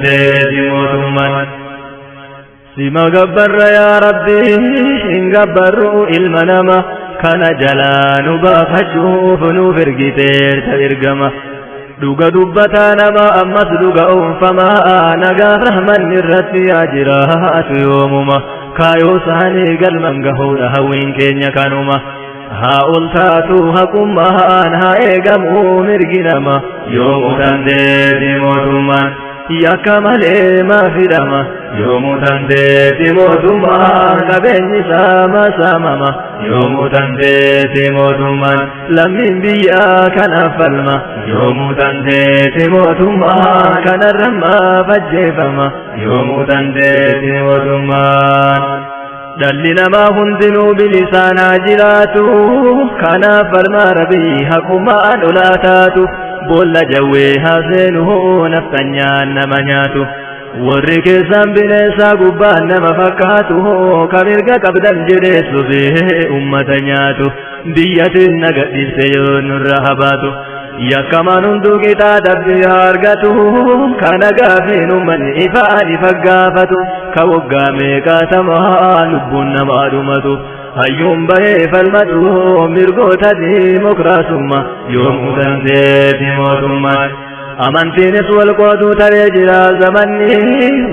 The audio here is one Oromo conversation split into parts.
Dandeeti mootummaan. Sima gabbarra yaa Rabbi, hin gabbarru ilma nama. Kana jalaa nu baafachuuf nuuf ergiteerta ergama. Dhuga dubbataa nama ammas dhuga oonfamaa, nagaaf rahmanni irratti yaa jiraatu yoomuma. Kaayoo isaanii galman gahuudha hawwiin keenya kanuma. Haa ol taatu haqummaan, haa eegamuu mirgi nama. Yoomuu dandeeti mootummaan, yakka malee maa fidhama? Yoomuu dandeeti mootummaan, qabeenyi isaa maa saamama? Yoomuu dandeeti mootummaan, lammiin biyyaa kanaaf falma. Yoomuu dandeeti mootummaan, kanarra maaf ajjeefama? Yoomuu dandeeti mootummaan. Dhalli namaa hundinuu bilisaan haa jiraatu, kanaaf falmaa Rabbii haqummaan olaa taatu. Boolla jawwee haa seenuu naftanyaan nama nyaatu. Warri keessan bineensaa gubbaan nama fakkaatu, ka mirga qabdan jedhee sobee ummata nyaatu. Biyyatiin naga dhiiste yoo nurra habaatu. Yakkamaan hunduu qixaa dabbii haa argatu, kana gaafiin uummanni ifaan ifa gaafatu. Ka waggaa meeqaatamaa lubbuun namaa dhumatu. Hayyuun bahee falmatu mirgoota diimokiraasummaa. Yoomuu dandeeti mootummaan. Amantiinis wal qooduu taree jira zamanni,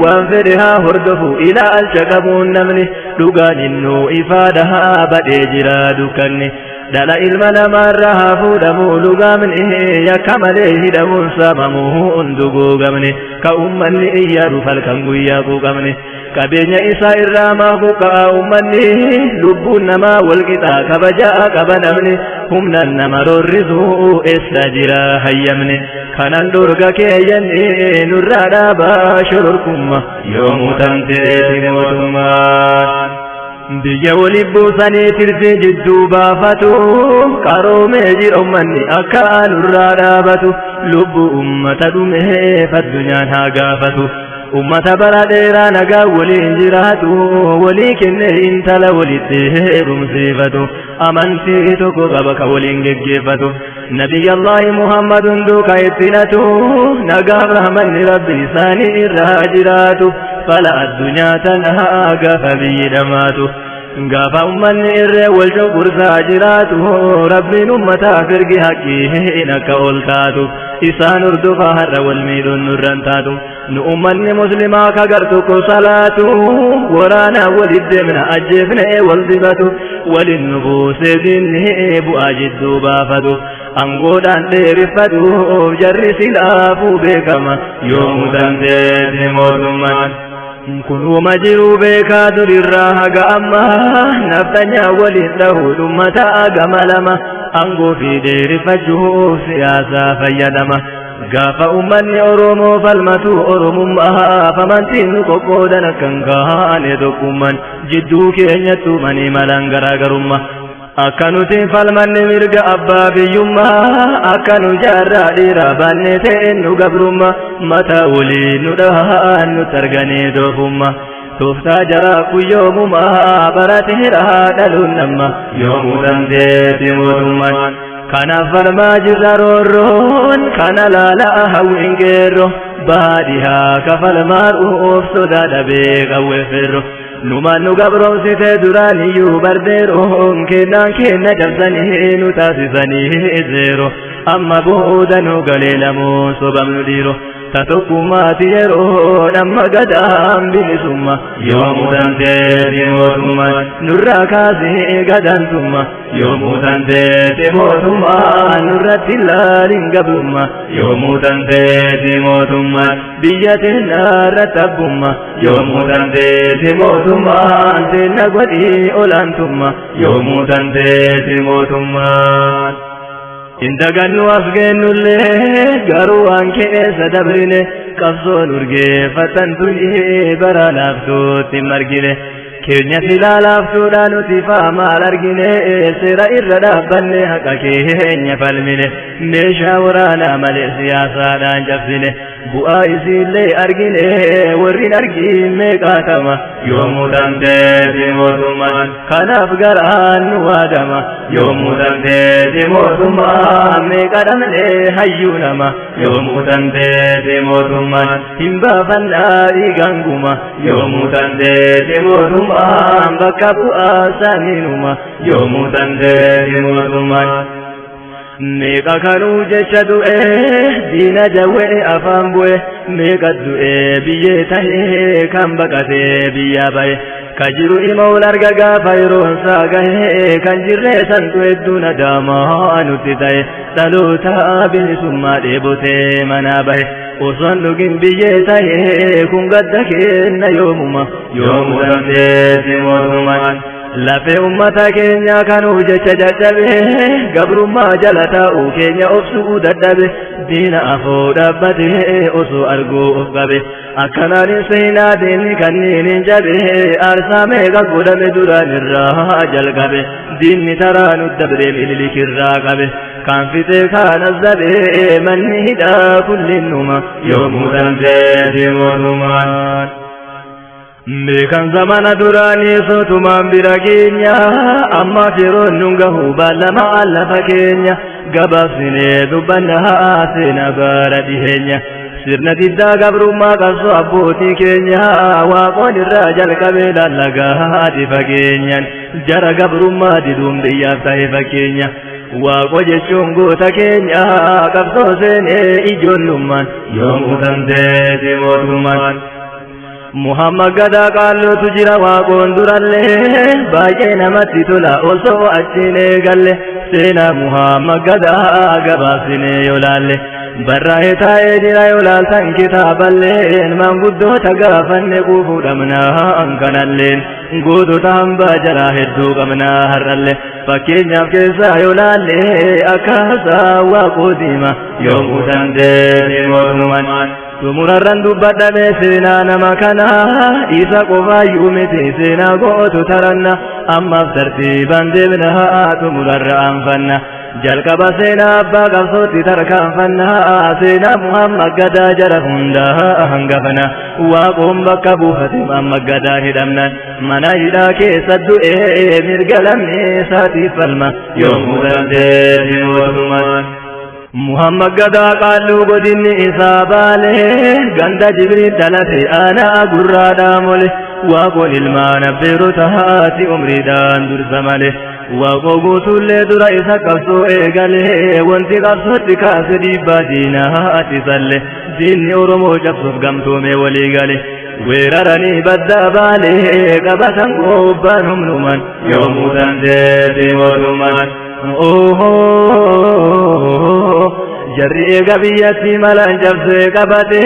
waan fedhe haa hordofu ilaalcha qabuun namni. Dhugaan innuu ifaadha, badhee jira dukkanni. Dhala ilma namaarraa haa fuudhamuu lugaamni, yakka malee hidhamuun saamamuun duguugamni. Ka uummanni iyyaaru falkan guyyaa quuqamni. Qabeenya isaa irraa maa buqqa'a uummanni? Lubbuun namaa wal qixaa kabajaa qaba namni. Humnaan nama roorrisuu eessa jira hayyamni? Kanan dhorga keeyyanni nurraa dhaabaa shororkumma. Yoomuu tanteeti mootummaan. Biyya waliin buusanii tirfii jidduu baafatu, qaroomee jira uummanni akka nurraa dhaabatu. Lubbuu uummata dhumeef addunyaan haa gaafatu. Uummata bara dheeraa nagaa waliin jiraatu, walii kennee intala walitti heerumsiifatu. Amantii tokko qaba ka waliin geggeeffatu. Nabiyyi Allahi Muhammad hunduu ka itti hidhatu, nagaaf rahmanni Rabbi isaanii irraa jiraatu. Fala addunyaa tanaa gaafa biyyi dhamaatu. Gaafa uummanni irree wal cunqursaa jiraatu, Rabbiin uummataaf ergi haqqiin akka ol taatu. Isaan hordofaa har'a wal miidhuun nurran taatu. Nu uummanni muslimaa ka gar tokko salaatu, waraana walit deemna ajjeefne wal dibatu. Walin nu buusee diinni bu'aa jidduu baafatu. Angoodhaan dheeriffatu jarri silaafuu beekama. Yoomuu dandeeti mootummaan. Kunuma jiruu beekaa durirraa haga ammaa, naftanyaa waliin dhahuun uummata gama lama. Angoo fi dheerifachuuf siyaasaa fayyadama. Gaafa uummanni Oromoo falmatu Oromummaa, amantiin nu qoqqoodan akka hin kaane tokkummaan jidduu keenyattu manii malaan garaagarummaa. Akka nuti falmanne mirga abbaa biyyummaa, akka nu jaarraa dhiiraa baannee ta'een nu gabrummaa, mataa waliin nu dhahaan nutti arganii doofummaa. Tooftaa jaraa guyyoomumaa barateera dhaluun nama. Yoomuu dandeeti mootummaan. Kanaaf falmaa jirra roorroon kana laalaa hawwiin qeerroo. Baadhiyaa kafalmaa ruuf sodaa dhabee qawwee feerroo. Numaan nu gabroomsite duraan iyyuu bardeeroon, kennaan kenna cabsanii nu taasisanii zeero. Amma booda nu galee lamuun sobamnu dhiiro. Ta tokkummaati yeroo amma gadaan bilisumma. Yoomuu dandeeti mootummaan, nurraa kaasee gadaantumma. Yoomuu dandeeti mootummaan, nurratti ilaalin gabrumma. Yoomuu dandeeti mootummaan, biyya teenya irratti abbumma. Yoomuu dandeeti mootummaan, teenya godhii olaantumma. Yoomuu dandeeti mootummaan. Hin dagannu as geennullee garuu waan keessa dabrine, qabsoon urgeeffatan tuni bara laaftuutti margine. Keenya silaa laaftuudha nuti faa maal argine? Seera irra dhaabbanne haqa keenya falmine, meeshaa waraanaa malee siyaasaadhaan cabsine. Bu'aa isiillee argine warri argin meeqaatama yoomuu dandeeti mootummaan kanaaf garaan nu waadama yoomuu dandeeti mootummaan meeqa dhabnee hayyuu nama yoomuu dandeeti mootummaan hin baafannaa dhiigaan guma yoomuu dandeeti mootummaan bakka bu'aa saniinuma yoomuu dandeeti mootummaan. Meeqa kanuu jecha du'e diina jawwee afaan bu'e meeqa du'e biyyee tahee kan baqatee biyyaa bahe ka jiru ima ol arga gaafa yeroon isaa gahe kan jirree santu hedduu nadaamaa nutti ta'e dhaloota bilisummaa dheebotee manaa bahe osoon dhugin biyyee tahee kun gadda kenna yoomuma yoomuu dandeessi mootummaan. Lafee ummata keenya kanuu jecha jajjabe gabrummaa jala taa'uu keenya obsuu dadhabe diina afoo dhaabbate osoo arguu of qabe akkanaan hin seenaa diinni kanneen hin jabe aarsaa meeqa godhame duraan irraa jalqabe diinni taraa nu dabree mililikirraa qabe kan fixee kaan azzabe manni hidhaa kullinnuma yoomuu dandeessi mootummaan. Beekan zamana duraanii sootumaan bira keenya ammaaf yeroon nun gahu baalamaa lafa keenya gabaabsinee dubbannaa seenaa bara dhiheenya sirna diddaa gabrummaa qabsoo abbootii keenya waaqoon irraa jalqabee lallagaa fageenyaan jara gabrummaa diduun biyyaaf ta'e fakkeenya waaqoo jechuun goota keenya qabsoo seenee ijoollummaan yoomuu dandeessi mootummaan. Muhammad Gadaa qaalluutu jira waaqoon durallee baay'ee namatti tola osoo achiin eegalle seenaa Muhammad Gadaa gabaabsinee yoo laalle barraa'ee taa'ee jira yoo laaltan kitaaballeen maanguddoota gaafanne quufuu dhabnaa kanalleen gootota hambaa jaraa hedduu qabnaa har'alle fakkeenyaaf keessaa yoo laalle akkaasaa waaqoo diima yoomuu dandeessi mootummaan. Xumurarran dubbadhame seenaa nama kana isa qofaayyuu miti seenaa gootu taranna ammaaf tartiibaan deemna xumurarra anfanna jalqaba seenaa abbaa qabsootti tarkaanfanna seenaa Muhammad Gadaa jara hundaa hangafana waaqoon bakka buufate Muhammad Gadaa hidhamnan mana hidhaa keessa du'ee mirga lammii isaatiif falma yoomuu dandeessi mootummaan. Muhammad Gadaa qaalluu godinni isaa baale ganda Jibriil dhalate aanaa gurraadhaa mole waaqoon ilmaan abbeerota haati umriidhaan dursa male waaqoo guutuullee dura isa qabsoo eegale wanti qabsootti kaase dhiibbaa diinaa salle diinni Oromoo cabsuuf gamtoomee walii gale weeraranii baddaa baale qabatan gobbaan humnumaan yoomuu dandeessi mootummaan. Jarri eega biyyatti malaan cabsee qabate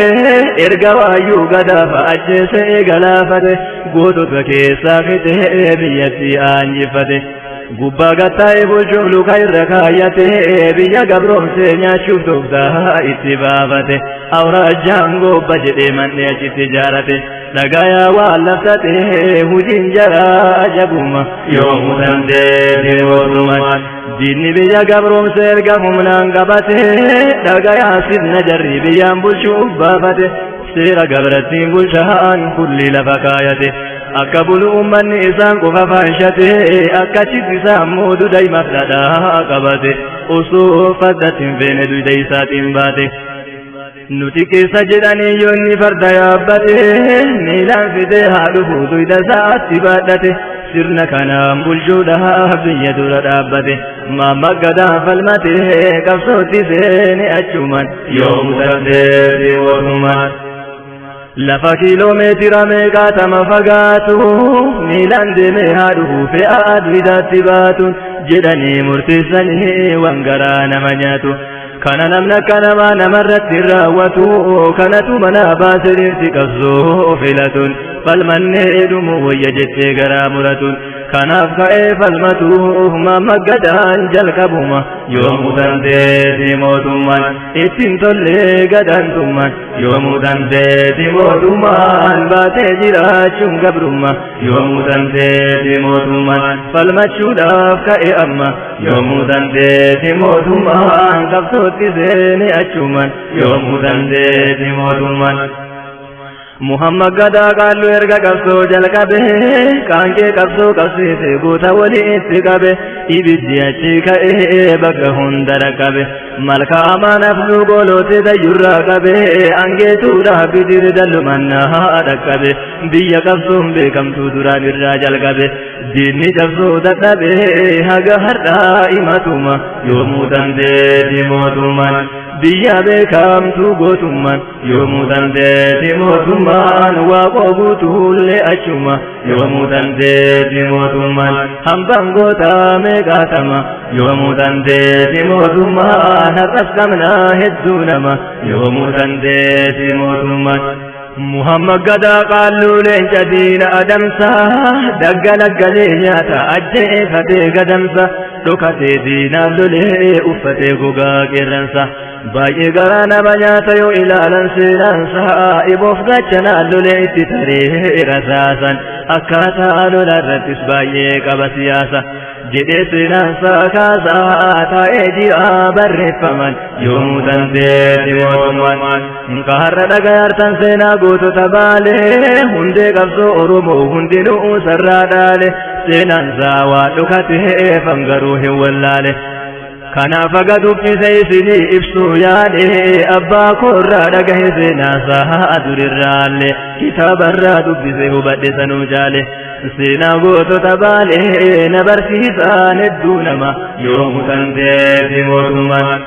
erga waayyuu gadaafa ajjeesee galaafate gootota keessaa fixee biyyatti aanjifate gubbaa gattaa'ee bulchuuf luka irra kaayyate biyya gabroomsee nyaachuuf tooftaa itti baafate awraajjaan gobba jedhee manni achitti ijaarate dhagayaa waan labsate hujiin jaraa ajabuma yoomuu dandeessi mootummaan. Diinni biyya gabroomsee erga humnaan qabate dhagayaa sirna jarri biyyaan bulchuuf baafate seera gabrattiin bulchaan kulli lafa kaayate akka bulu ummanni isaan qofa faanshate akkachitti isaan moodu daa'imaaf dhadhaa qabate osoo fardatti hin feene duyda isaatiin baate. Nuti keessa jedhanii yoonni farda yaabbate miilaan fidee haa dhufu duyda isaatti baadhate sirna kanaan bulchuudhaaf biyya dura dhaabbate Muhammad Gadaan falmate qabsootti seene achumaan yoomuu dandeessi mootummaan. Lafa kiiloomeetira meeqaatama fagaatu miilaan deemee haa dhufu fe'aa duydaatti baatuun jedhanii murteessanii waan garaa nama nyaatu. Kana namni akka namaa namarratti raawwatu kanatu mana baase dhirsi qabsoo filatuun falmannee dhumuu wayya jettee garaa muratuun Kanaaf ka'ee falmatuuf Mahammad Gadaan jalqabuma. Yoomuu dandeeti mootummaan ittiin tollee gadaantummaan. Yoomuu dandeeti mootummaan baatee jiraachuun gabrummaa. Yoomuu dandeeti mootummaan falmachuudhaaf ka'e amma. Yoomuu dandeeti mootummaan qabsootti seene achumaan. Yoomuu dandeeti mootummaan. Muhammad Gadaa Qaalluu erga qabsoo jalqabe, qaanqee qabsoo qabsiise goota walitti qabe, ibiddi achi ka'ee bakka hunda dhaqqabe. Malka amaan afluu gooloote dayyurraa qabe, angeetuudhaaf bidiri dallumannaa dhaqqabe. Biyya qabsoon beekamtuu duraan irraa jalqabe, diinni cabsuu dadhabe haga har'aa himatuma. Yoomuu dandeeti mootummaan biyya beekamtuu gootummaan. Yoomuu dandeeti mootummaan Waaqoo guutuullee achuma. Yoomuu dandeeti mootummaan hambaan goota meeqaatama. Yoomuu dandeeti mootummaan har'as qabnaa hedduu nama. Yoomuu dandeeti mootummaan. Muhammad Gadaa Qaalluu leenca diina adamsa, daggalaggalee nyaata ajjeefatee gadamsa, dhokatee diinaan lolee uffatee gogaa qeerransa. Baay'ee garaa nama nyaata yoo ilaalan seenaansa, iboof gachanaan lolee itti taree rasaasan, akkaataa lola irrattis baay'ee qaba siyaasa. Jedhee seenaansa kaasaa taa'ee jira barreeffaman. Yoomuu dandeeti mootummaan. Ka har'a dhagayaartan seenaa gootota Baalee, hundee qabsoo Oromoo hundinuu sarraa dhaale, seenaansaa waa dhokatee fangaruu hin wallaale. Kanaaf aga dubbise isinii ibsuu yaade, abbaa koorraa dhagahe seenaasaa durirraalle, kitaabarraa dubbise hubadhe sanuu jaale. Seenaa gootota Baalee na barsiisaan hedduu nama. Yoomuu dandeeti mootummaan.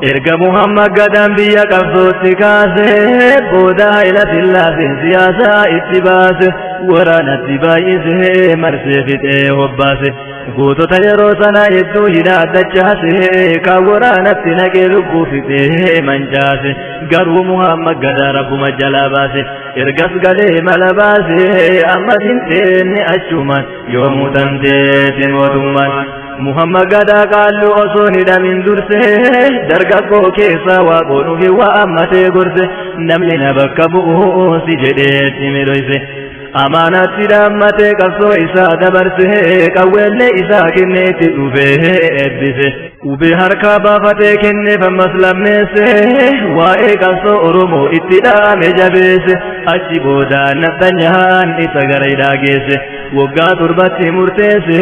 Erga Muhammad Gadaan biyya qabsootti kaase booda, Haayila Sillaaseen siyaasaa itti baase, waraanatti baay'isee marsee fixee hobbaase. Gootota yeroo sana hedduu hidhaa dachaase, kan waraanatti naqee lubbuu fixee mancaase. Garuu Muhammad Gadaa rabbuma jalaa baase, ergas galee mala baase, ammas hin teenne achumaan. Yoomuu dandeeti mootummaan. Muhammad Gadaa Qaalluu osoo hidhamin durse, dargaggoo keessaa Waaqoo dhufi waa ammatee gorse, namni na bakka bu'uu si jedheetti miloyse. Amaanaatti dhaammatee qabsoo isaa dabarse, qawweellee isaa kenneetti dhufee eebbise. Qubee harkaa baafatee kenneef ammas lammeesse, waa'ee qabsoo Oromoo itti dhaame jabeesse. Achi booda nafxanyaan isa gara hidhaa geesse, waggaa 7tti murteesse,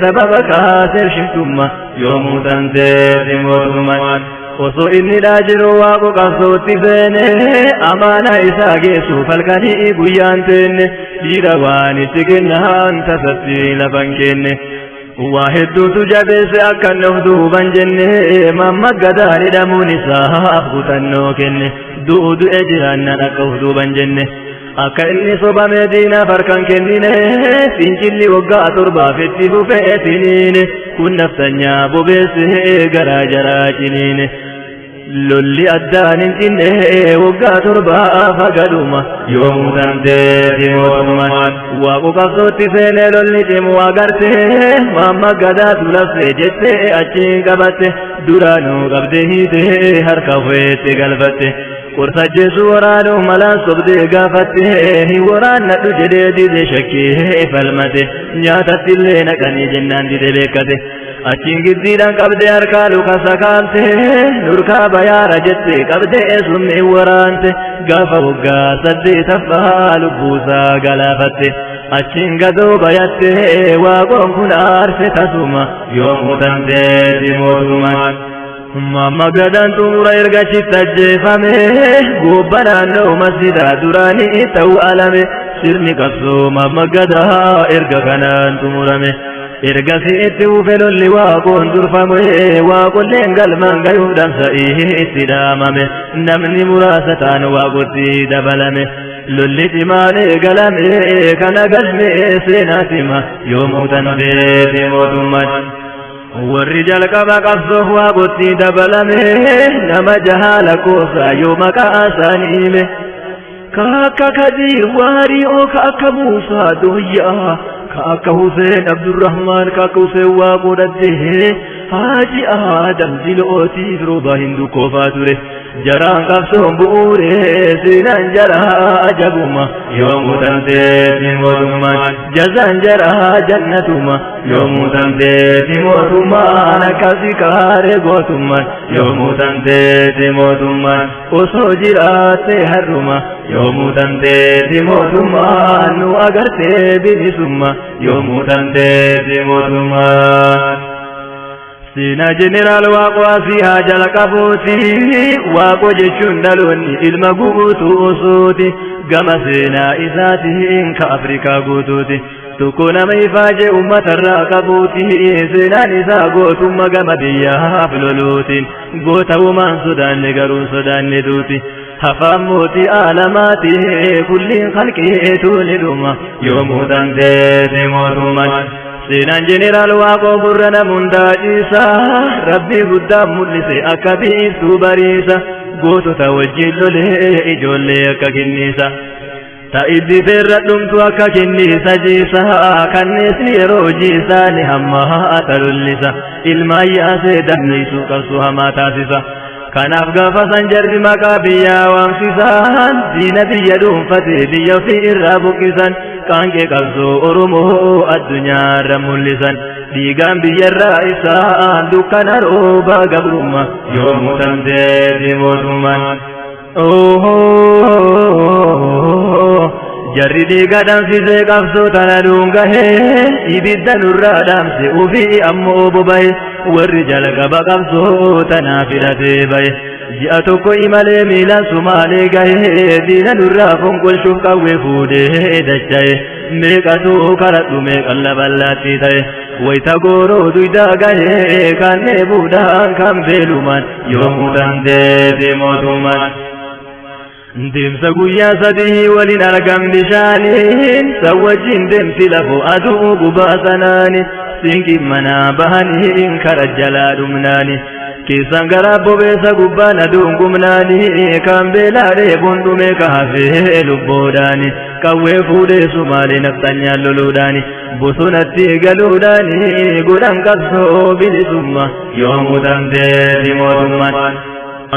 sababa kaaseef shiftummaa. Yoomuu dandeeti mootummaan. Osoo inni jiru Waaqo qabsootti seene, amaana isaa geessuuf halkanii guyyaan teenne, dhiira waan itti kennaan tasatti lafan kenne. Waa hedduutu jabeesse akka nuuf duuban jenne, Mahammad Gadaan hidhamuun isaa kutannoo kenne, du'u du'e jiraannaan akka of duuban jenne. Akka inni sobamee diinaaf harkan kennine, fincilli waggaa 7f itti fufee siniine, kun naftanyaa bobeesse garaa jaraa ciniine. Lolli addaan hin cinne waggaa 7f hagadhuma. Yoomuu dandeeti mootummaan. Waaqu qabsootti seenee lolli cimu agarte, Mahammad Gadaatu labse jettee achiin qabatte, duraanuu qabdee hiitee harka feette galfatte. Qorsa jeesu waraanuu malaan sobdee gaafatte, hin waraannadhu jedhee dide, shakkee falmate, nyaatatti illee naqanii jennaan dide beekkate. Achiin giddiidhaan qabdee harkaa luka sakaalte, nurkaa bayaara jette qabdee summii waraante, gaafa waggaa 8ffaa lubbuusaa galaafatte. Achiin gadoo bayatte, Waaqoon kun aarse tasuma. Yoomuu dandeeti mootummaan. Mahammad Gadaan xumura erga achitti ajjeefame, gobba naannoo masjidaa duraanii ta'uu alame, sirni qabsoo Mahammad Gadaa erga kanaan xumurame. Ergasii itti fufe lolli Waaqoon durfame, Waaqolleen galmaan gayuuf dhamsa'ii itti dhaamame, namni muraasa ta'an Waaqotti dabalame. Lolli cimaan eegalame kana galmee seenaatima. Yoomuu dandeeti mootummaan. Warri jalqaba qabsoof Waaqotti dabalame nama jaha lakkoofsa yoo maqaa isaanii hime. Ka akka Kadiir Waari'oo, ka akka Muusaa Dooyyaa, ka akka Huseen Abdurrahmaan, ka akka Huseen Waaqoo dhaddee, Haaji Aadam Jilootiif rooba hin dukkoofaa ture. Jaraan qabsoon bu'uure, seenaan jaraa ajabuma. Yoomuu tamteeti mootummaan, jazaan jaraa jannatuma. Yoomuu tamteeti mootummaan, akkasi kaaree gootummaan. Yoomuu tamteeti mootummaan, osoo jiraatte har'uma. Yoomuu tamteeti mootummaan, nu agartee bilisumma. Yoomuu tamteeti mootummaan. Seenaa Jeneraal Waaqoo asii haa jalqabuuti. Waaqoo jechuun dhaloonni ilma guutuu osooti. Gama seenaa isaatiin ka Afrikaa guutuuti. Tokko nama ifaajee uummatarraa qabuuti. Seenaan isaa gootummaa gama biyyaaf loluutiin. Goota uumaan sodaanne, garuu sodaanne duuti. Hafaan mootii aalamaati, kulliin kalqeetu ni dhuma. Yoomuu tamteeti mootummaan. Seenaan Jeneraal Waaqoo gurra namundaa ciisa. Rabbii guddaan mul'ise akka biiftuu bariisa. Gootota wajjin lolee ijoollee akka kinniisa. Ta'ibbi feerra dhumtu akka kinniisa jiisa. Kanneesni yeroo jiisaa ni hamma talullisa. Ilmaan yaasee dammeessuu qabsoo hamaa taasisa. Kanaaf gaafa san jarri maqaa biyyaa waamsisan, diina biyya dhuunfate biyya ofii irraa buqqisan, qaanqee qabsoo Oromoo addunyaarra mul'isan. Dhiigaan biyyarraa ibsaan dukkana roobaa gabrummaa. Yoomuu tamteeti mootummaan. Jarri dhiiga danfisee qabsoo tana dhuungahee, ibidda nurraa dhaamse ofii ammoo boba'e, warri jalqaba qabsoo tanaa filatee bahe. Ji'a tokko imalee miilaan Sumaalee gahee, diina nurraa fonqolchuuf qawwee fuudhee dacha'e. Meeqatu karadhu, meeqan laballaatti ta'e. Wayita gooroo duydaa gahee, kan dheebuudhaan kan beelumaan. Yoomuu tamteeti mootummaan. Deemsa guyyaa 3 waliin argam bishaaniin, san wajjin deemsi lafoo aduu gubaa sanaani, sinqii manaa bahanii kara jalaa dhumnaani. Keessaan garaa bobeessa gubbaan aduun gumnaani, kan beelaa dheebuun dhume ka hafee lubboodhaani. Qawwee fuudhee Sumaalee nafxanyaan loluudhaani, bosonatti galuudhaani godhan qabsoo bilisummaa. Yoomuu tamteeti mootummaan.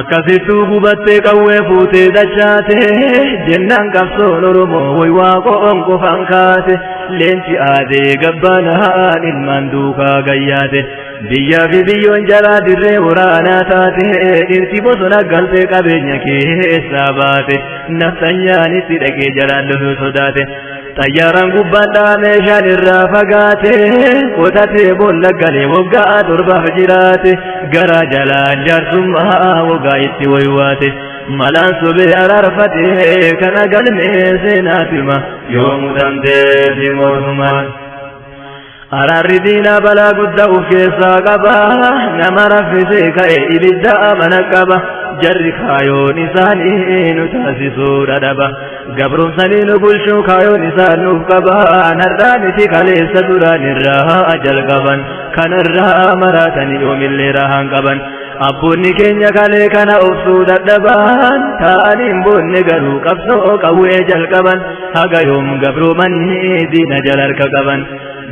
Akkasittuu gubattee qawwee fuutee dachaate jennaan, qabsoon Oromoo way Waaqoon qofaan kaate. Leenci aadee gabbaanaan ilmaan duukaa gayyaate. Biyyaa fi biyyoon jalaa dirree waraanaa taate. Dhirsi bosona galtee qabeenya keessaa baate. Nafxanyaan itti dhaqee jalaan loluu sodaate. Xayyaaraan gubbaan dhaa meeshaan irraa fagaate. Qotatee boolla galee waggaa 7f jiraate. Gara jalaan jaarsummaa waggaa itti waywaate. Malaan sobee araarfate, kana galmee seenaatima. Yoomuu tamteeti mootummaan. Araarri diinaa balaa guddaa of keessaa qaba. Nama raffisee ka'e ibidda amana qaba. Jarri kaayoon isaanii nu taasisuu dhadhaba. Gabromsanii nu bulchuu kaayoon isaan nuuf qaba. Har'aa miti, kaleessa duraan irraa jalqaban. Kanarraa maraatanii yoomillee rahaan qaban. Abboonni keenya kalee kana obsuu dadhaban. Taa'anii hin boonne, garuu qabsoo qawwee jalqaban. Haga yoom gabroomanii diina jala harka qaban?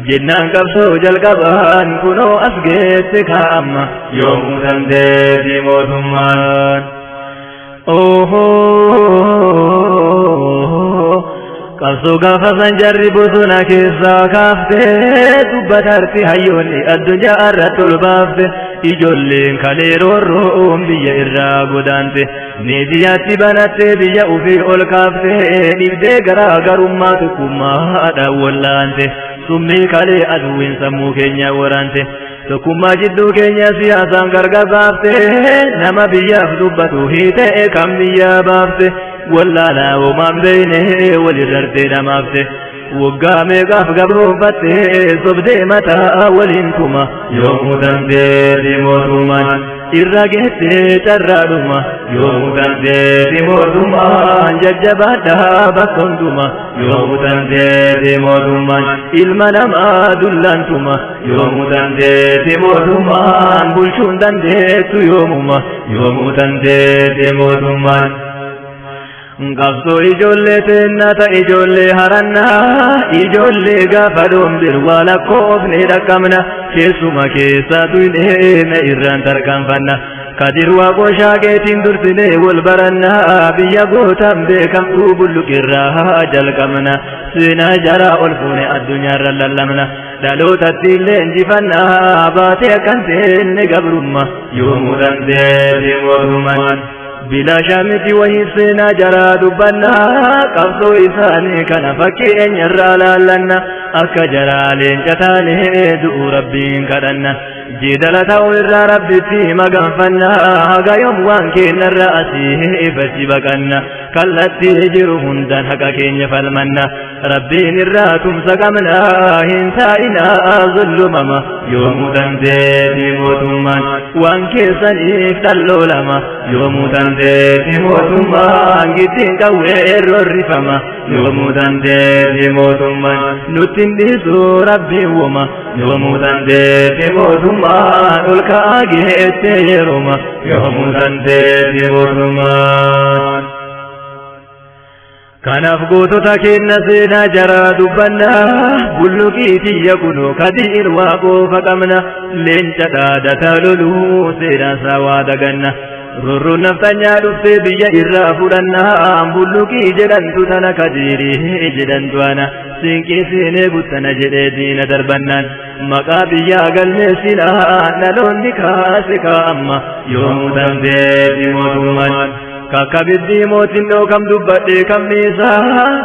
Jennaan qabsoo jalqaban, kunoo as geesse kaa'amma. Yoomuu tamteeti mootummaan. Qabsoo gaafa san jarri bosona keessaa kaaftee, dubbatarti hayyoonni addunyaa irratti ol baafte. Ijoolleen kalee roorroon biyya irraa godaante miidiyaatti banattee biyya ofii ol kaafte. Dhibdee garaa garummaa tokkummaadhaan wallaante. Summii kalee aduwwiin sammuu keenya waraante, tokkummaa jidduu keenya siyaasaan gargar baafte. Nama biyyaaf dubbatu hiitee kan biyyaa baafte, wallaalaa homaan beeyne walirrartee dhamaafte. Waggaa meeqaaf gabroonfatte, sobdee mataa waliin tuma. Yoomuu tamteeti mootummaan, irra geessee carraadhuma. Yoomuu tamteeti mootummaan, jajjabaadhaa bakka hunduma. Yoomuu tamteeti mootummaan, ilma namaa dullaantuma. Yoomuu tamteeti mootummaan, bulchuun dandeettu yoomuma. Yoomuu tamteeti mootummaan. Qabsoo ijoollee teennaa ta ijoollee harannaa, ijoollee gaafa dhombir waa lakkoofne dhaqqabna, keessuma keessaatu hin eeme irraan tarkaanfanna. Kadir Waaqoo Shaaqeetiin dursinee wal barannaa, biyya gootaan beekamtuu Bulluqirraa jalqabna, seenaa jaraa ol fuune addunyaarra lallabna, dhalootatti illee injifannaa baatee akkan teenne gabrumma yoomuu dandeetti mootummaan. Bilaashaa miti wahii seenaa jaraa dubbannaa, qabsoo isaanii kana fakkeenya irraa laallanna, akka jaraa leenca taanee du'u Rabbiin kadhanna. Jeedala ta'uu irraa Rabbitti maganfanna, haga yoom waan keenyarra asii ifatti baqanna, kallattii jiru hundaan haqa keenya falmanna, Rabbiin irraa tumsa qabna, hin taa'inaa zullumama yoomuu dandeetti mootummaan, waan keessaniif dhalloolama yoomuu dandeetti mootummaan, giddiin qawwee roorrifama yoomuu dandeetti mootummaan, nutti hin dhiisu Rabbiin woma yoomuu dandeetti mootummaan, ol ka'aa geette yeroma yoomuu dandeetti mootummaan. Kanaaf gootota keenya seenaa jaraa dubbanna, Bulluqii tiyya kunoo Kadiir Waaqoo qabna, leenca dhaadataa loluu seenaa isaa waa daganna. Rorroon naftanyaa dhuftee biyya irraa fudhanna, Bulluqii jedhantu tana, Kadiirii jedhantu ana, siinqii siinee guttana jedhee diina darbannaan, maqaa biyyaa galmeessina dhaloonni kaase kaa'amma yoomuu dandeetti mootummaan. Kakkabiddii mootinnoo kam dubbadhee kam dhiisa,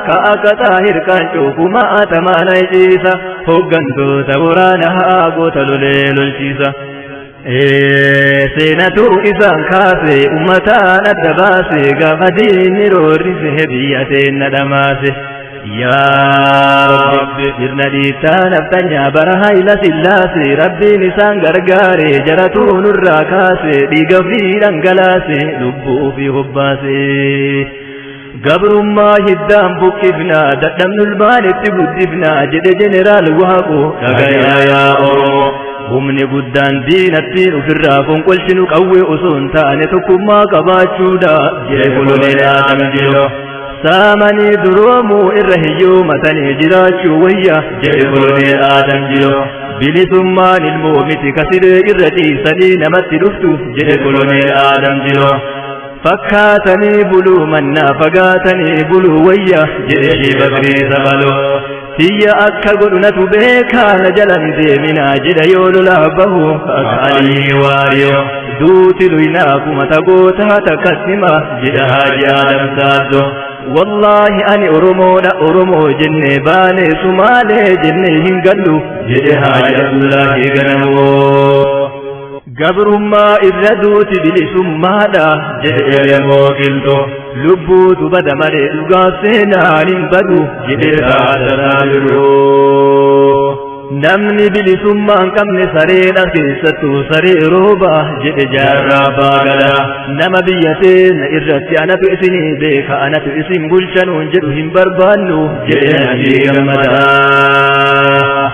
ka akka Xaahir Qaancoo kumaatamaa na ciisa, hoggantoota waraanaa goota lolee lolchiisa. Seenatu isaan kaase, ummataan adda baase, gaafa diinni roorrise biyya teenna dhamaase. Yaa Rabbi, sirna dhiittaa naftanyaa bara Hayila Sillaase, Rabbiin isaan gargaare, jaratu nurraa kaase, dhiiga fi dhangalaase, lubbuu fi hobbaase. Gabrummaa hiddaan buqqifna, dadhabnu ilmaan itti guddifna jedhe Jeneraal Waaqoo, dhagayaa yaa Oromoo. Humni guddaan diinatti ofirraa fonqolchinu qawwee osoo hin taane tokkummaa qabaachuudha jedhe Koloneel Adam Jilo. Saamanii duroomuu irra hiyyoomatanii jiraachuu wayya jedhe Koloneel Adam Jilo. Bilisummaan ilmoo miti kasiree irra ciisanii namatti dhuftu jedhe Koloneel Adam Jilo. Fakkaatanii buluu mannaa fagaatanii buluu wayya jedhe Shii Bakrii Sabaloo. Tiyya akka godhu natu beekaa, na jalan deeminaa jedha yoo lolaa bahu akka Alii Waariyoo. Duuti luynaa kuma tagootaa takkattima jedha Haaji Adam Saaddo. Wallaahi ani Oromoodha, Oromoo jennee baane, Sumaalee jennee hin gallu jedhe Haaji Abdullaahi Ganamoo. Gabrummaa irra duuti bilisummaadha jedhe Elemoo Qilxoo. Lubbuutu bada malee dhugaaf seenaan hin badu jedhe Taaddasaa Birruu. Namni bilisummaa hin qabne sareedha, keessattuu saree rooba jedhe Jaarraa Abbaa Gadaa. Nama biyya teenya irratti anatu isinii beeka, anatu isin bulchanuun jedhu hin barbaannu jedhe Najii Gammadaa.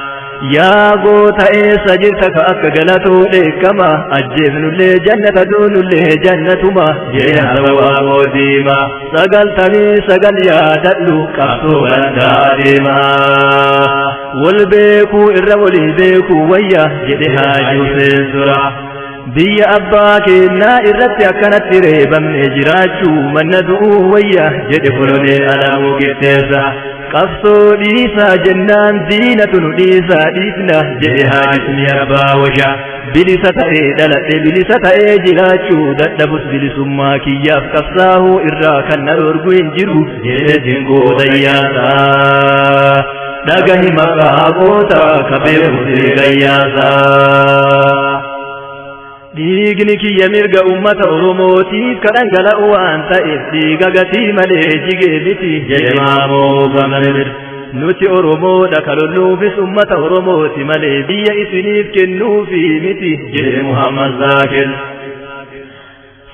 Yaa goota, eessa jirta ka akka Galatoo dheekkama, ajjeefnullee jannata, duunullee jannatuma jedhe Hasan Diimaa. 99 yaadadhu, qabsoo baradhaa deemaa. Wal beekuu irra walii beekuu wayya jedhe Haaji Huseen Sura. Biyya abbaa keenyaa irratti akkanatti reebamne jiraachuu manna du'uu wayya jedhe Koloneel Alamuu Qixxeessa. Qabsoo dhiisaa jennaan diinatu nu dhiisaa dhiisna jedhe Haaji Sumii Abbaa Washaa. Bilisa ta'ee dhaladhe, bilisa ta'ee jiraachuu dadhabus bilisummaa kiyyaaf qabsaa'uu irraa kan na dhorgu hin jiru jedhe Dinquu Dayyaasaa. Dhagahi maqaa goota ka beeku gayyaasaa. Dhiigni kiyya mirga ummata Oromootiif ka dhangala'u waan ta'eef dhiiga gatii malee jigee miti jedhe Maamoo Gamamir. Nuti Oromoodha, ka lolluufis ummata Oromooti malee biyya isiniif kennuufi miti jedhe Muhammad Zaakir.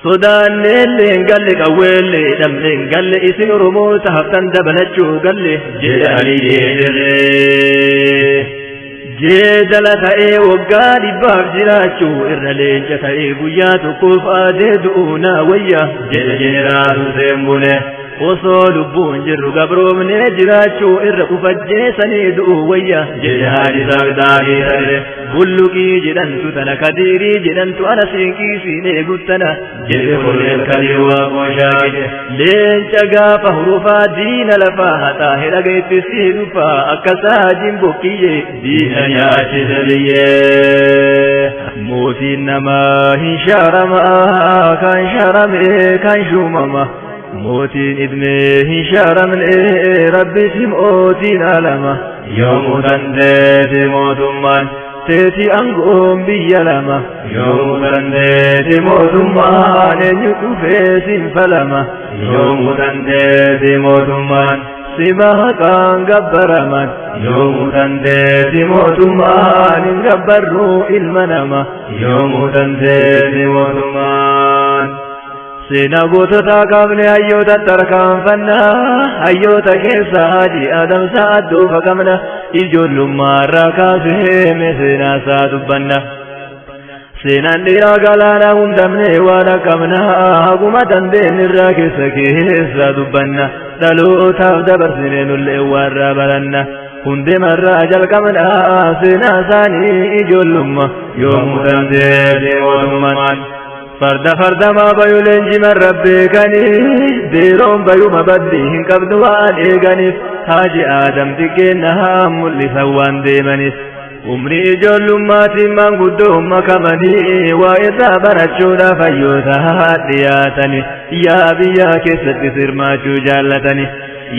Sodaanneellee hin galle, qawweellee dhabne hin galle, isin Oromoota haftan dabalachuu galle jedhe Aliyyee Dirree. Jeedala ta'ee waggaa 100f jiraachuu irra leenca ta'ee guyyaa tokkoof aadee du'uu naa wayya jedhe Jeneraal Hussein Bune. Osoo lubbuun jirru gabroomnee jiraachuu irra ufajjeessanii du'uu wayya jedhe Haaji Saaqdaaqii Tarree. Bulluqii jedhantu tana, Kadiirii jedhantu ana, siinqii siin eeguttana jedhe Koloneel Kadiir Waaqoo Shaaqite. Leenca gaafa hurufaa diina lafaa haxaa hedhaga itti sii dhufaa akka saajiin bokkiyyee diina nyaachise biyyee. Mootiin namaa hin shaaramaa, kan shaarame kan shuumama. Mootiin idmee hin shaaramne, rabbisi mootiin alama. Yoomuu dandeeti mootummaan teeti aangoon biyya lama. Yoomuu dandeeti mootummaan, eenyu dhufee siin falama? Yoomuu dandeeti mootummaan, sima haqaan gabbaraman. Yoomuu dandeeti mootummaan, hin gabbarru ilma nama. Yoomuu dandeeti mootummaan. Seenaa gootota qabne, hayyoota tarkaanfannaa, hayyoota keessa Haji Adamsa adduufa qabna, ijoollummaa irraa kaasee mee seenaa isaa dubbanna. Seenaan dhiiraa galaana hundamne waan qabna, haguma dandeenye irraa keessa keessa dubbanna, dhalootaaf dabarsine nullee warra baranna. Hundemarraa jalqabna seenaa isaanii ijoollummaa. Yoomuu dandeeti mootummaan. Farda fardamaa bayu leenjiman rabbeekanii, beeroon bayuma baddi hin qabdu waan eeganiif, Haaji Aadam xiqqeenna mul'isan waan deemaniif. Umrii ijoollummaatti maanguddoo makamanii waa irraa barachuudhaaf hayyoota dhiyaatani, yaa biyyaa keessatti sirmaachuu jaallatani.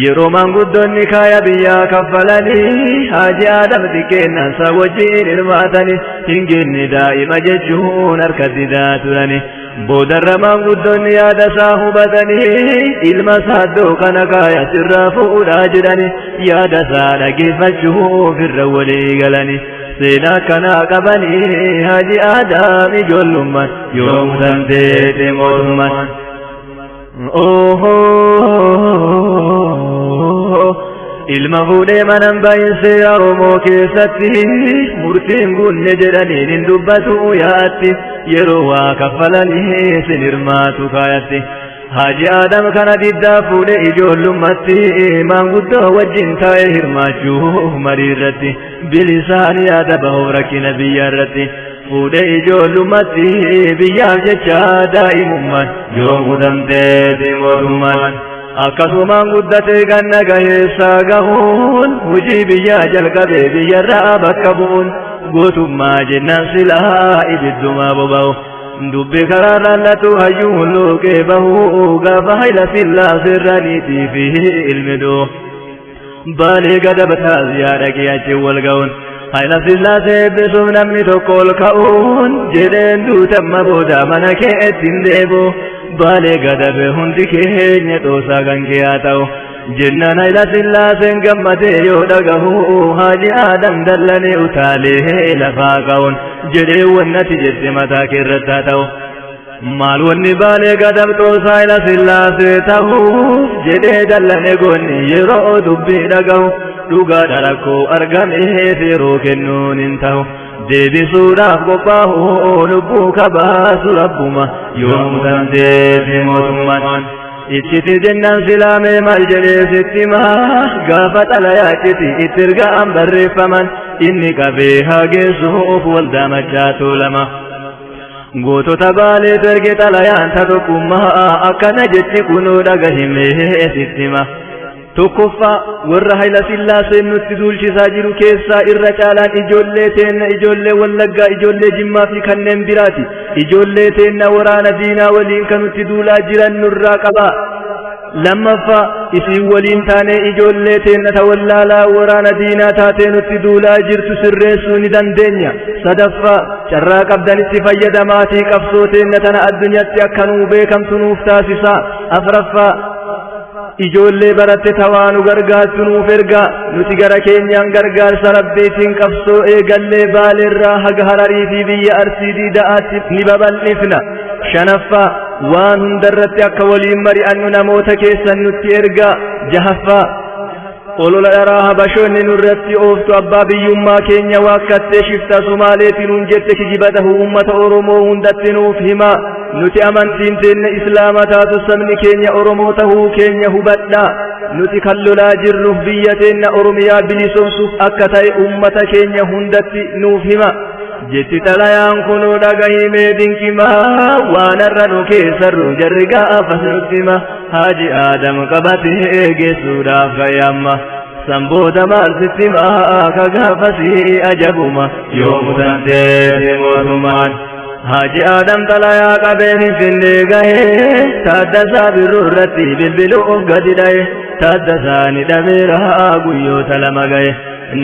Yeroo maanguddoonni kaaya biyyaa kaffalanii, Haaji Aadam xiqqeennaan isaa wajjin hirmaatani, hin genne daa'ima jechuun harka didaa turani. Boodarra maanguddoonni yaada isaa hubatanii, ilma saaddoo kana kaaya sirraa fuudhaa jedhani, yaada isaa dhageeffachuuf irra walii galani. Seenaa kanaa qabanii Haaji Aadaam ijoollummaan. Yoomuu dandeete mootummaan. Ilma fuudhee manan baay'insee Oromoo keessatti murtiin guunne jedhaniin hin dubbatu yaatti, yeroo waa kaffalanii sin hirmaatu kaayatti. Haji Aadam kana diddaa fuudhe ijoollummaatti, maanguddoo wajjin taa'ee hirmaachuuf marii irratti, bilisaan yaada bahuuf rakkina biyya irratti, fuudhe ijoollummaatti biyyaaf jecha daa'imummaan. Yoomuu dandeeti mootummaan. Akkasumaan guddatee ganna gaheessaa gahuun hojii biyyaa jalqabee biyyarraa bakka bu'uun, gootummaa jennaan silaa ibiddumaa boba'u. Dubbi karaa lallatu hayyuu hulluuqee bahu gaafa Hayila Sillaasee fi ilmi doo. Baalee gada bataaziyaa dhaqee achi wal ga'uun, Hayila Sillaasee eebbisuuf namni tokko ol ka'uun jedheen, duutamma booda mana keetti hin deebi'u. Baalee gadabe hundi keenya xoosaa kan kee haa ta'u. Jennaan Hayila Sillaaseen gammadee yoo dhagahu, Haaji Aadam dallanee utaalee lafaa ka'uun jedhee, wannati jette mataa kee irratti haa ta'u. Maal wanni Baalee gadab xoosaa Hayila Sillaasee ta'uuf jedhee dallane goonni yeroo dubbii dhagahu, dhugaadha rakkoo argameef yeroo kennuun hin ta'u. Deebisuudhaaf qophaa'u lubbuu kabaasu rabbuma. Yoomuu dandeeti mootummaan. Icciti jennaan silaamee maal jedhee sitti himaa, gaafa xalayaa icciti itti ergaan barreeffaman inni qabee haa geessuuf waldaa Maccaatuu lama. Gootota Baaleetu erge xalayaan ta tokkummaa, akkana jetti kunoo dhagahimee sitti hima. Tokkoffaa, warra Hayila Sillaaseen nutti duulchisaa jiru keessaa irra caalaan ijoollee teenna, ijoollee Wallaggaa, ijoollee Jimmaa fi kanneen biraati. Ijoollee teenna waraana diinaa waliin kan nutti duulaa jiran nurraa qabaa. Lammaffaa, isin waliin taanee ijoollee teenna ta wallaalaa waraana diinaa taatee nutti duulaa jirtu sirreessuu ni dandeenya. Sadaffaa, carraa qabdanitti fayyadamaatii qabsoo teenna tana addunyaatti akka nuu beekamtu nuuf taasisaa. Afraffaa, ijoollee baratte tawaa nu gargaartu nuuf ergaa. Nuti gara keenyaan gargaarsa Rabbiitiin qabsoo eegallee Baaleerraa haga Hararii fi biyya Arsii Diida'aatti ni babal'ifna. Shanaffaa, waan hundarratti akka waliin mari'annu namoota keessan nutti ergaa. Jahaffaa, olola dharaa Habashoonni nurratti ooftu, abbaa biyyummaa keenya waakkattee shifta Sumaaleetiin nuun jette, kijiba tahuu uummata Oromoo hundatti nuuf himaa. Nuti amantiin teenya Islaama taatu, sabni keenya Oromoo tahuu keenya hubadhaa. Nuti kan lolaa jirruuf biyya teenya Oromiyaa bilisoomsuuf akka ta'e ummata keenya hundatti nuuf hima jetti xalayaan kunuu. Dhagahimee dinqimaa waan har'a nu keessarru jarri gaafas nutti hima. Haaji Aadam qabatee geessuudhaaf ka'e. San booda maal sitti himaa ka gaafasii ajabuma yoo mutanteeti mootummaan. Haaji Aadam xalayaa qabee Finfinnee gahee, Taaddasaa Birruu irratti bilbiluuf gadi dha'e. Taaddasaa ni dhabeera, guyyoota 2 gahe.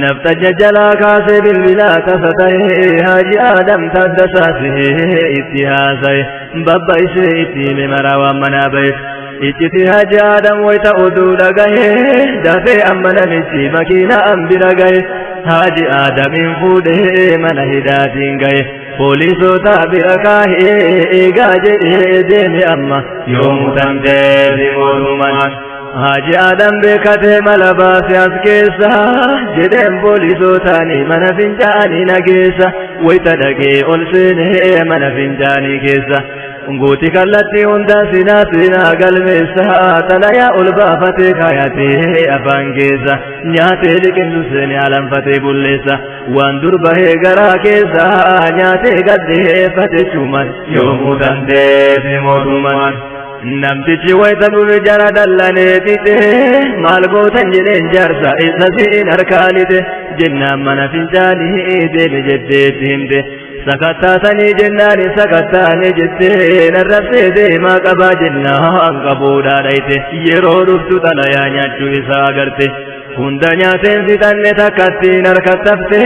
Nafxanya jalaa kaasee bilbilaa tasa ta'e. Haaji Aadam Taaddasaa sihee itti haasa'e, babba isee itti hime maraa waan manaa ba'eef. Icciti Haaji Aadam wayita oduu dhagahee, dafee amma namichi makiina an bira gahe. Haaji Aadamiin fuudhee mana hidhaatiin gahe. Poolisoota bira kaahee eegaa jedhee deeme amma yoo mutamteeti mootummaan. Haaji Aadam beekatee mala baase as keessa jedheen, poolisootaani mana fincaanii nageessa. Wayita dhaqee ol seenee mana fincaanii keessa, guuti kallattii hundaa sinaa seenaa galmeessa. Xalayaa ol baafatee kaayatee afaan keessa, nyaatee liqimsu seenee alanfatee bulleessa. Waan dur bahee garaa keessa nyaatee gaddeeffate cuman yoo mutamteeti mootummaan. Namtichi wayita dhufe jara dallanee fixe. Maal gootan jedheen, jaarsa isa siin harkaa lixe jennaan, mana fincaanii deeme jetteetti himte. Sakattaatanii jennaan, sakattaane jettee, narrabsee deemaa qabaa jennaan, qabuudhaa dhayte. Yeroo dhuftu xalayaa nyaachuu isaa agarte. Hunda nyaateen fixanne, takkattiin harkattafte.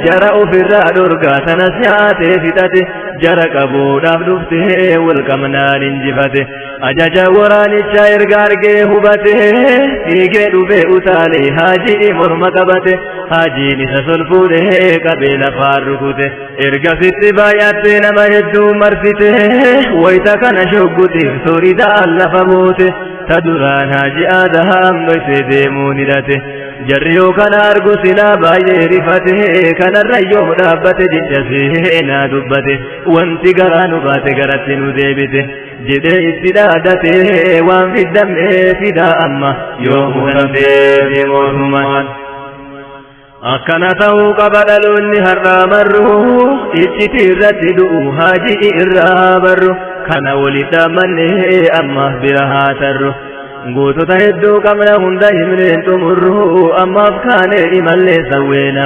Jara ofirraa dhorgaa sanas nyaatee fixate. Jara qabuudhaaf dhufte wal qabnaan injifate. Ajaja waraanichaa erga argee hubate, fiigee dhufee utaalee Haajii morma qabate. Haajiin isa sol fuudhee qabee lafaan rukute. Ergasitti baay'attee nama hedduu marsite. Wayita kana shoggutiif sooriidhaan lafa buute. Ta duraan Haaji Aadaam dhoysee deemuu hidhate. Jarri yoo kana argu silaa baay'ee rifate. Kanarra yoo dhaabbate jecha seenaa dubbate. Wanti garaa nu baate garatti nu deebite jedhee itti dhaadate. Waan fiddamnee fidaa amma yoo mutamteeti mootummaan. Akkana ta'uu qaba dhaloonni har'aa marru, iccitii irratti du'u haajii irraa barru. Kana walitti dhaamannee amma bira haa tarru. Gootota hedduu qabna, hunda himneen xumurru. Ammaaf kaanee imallee sawweena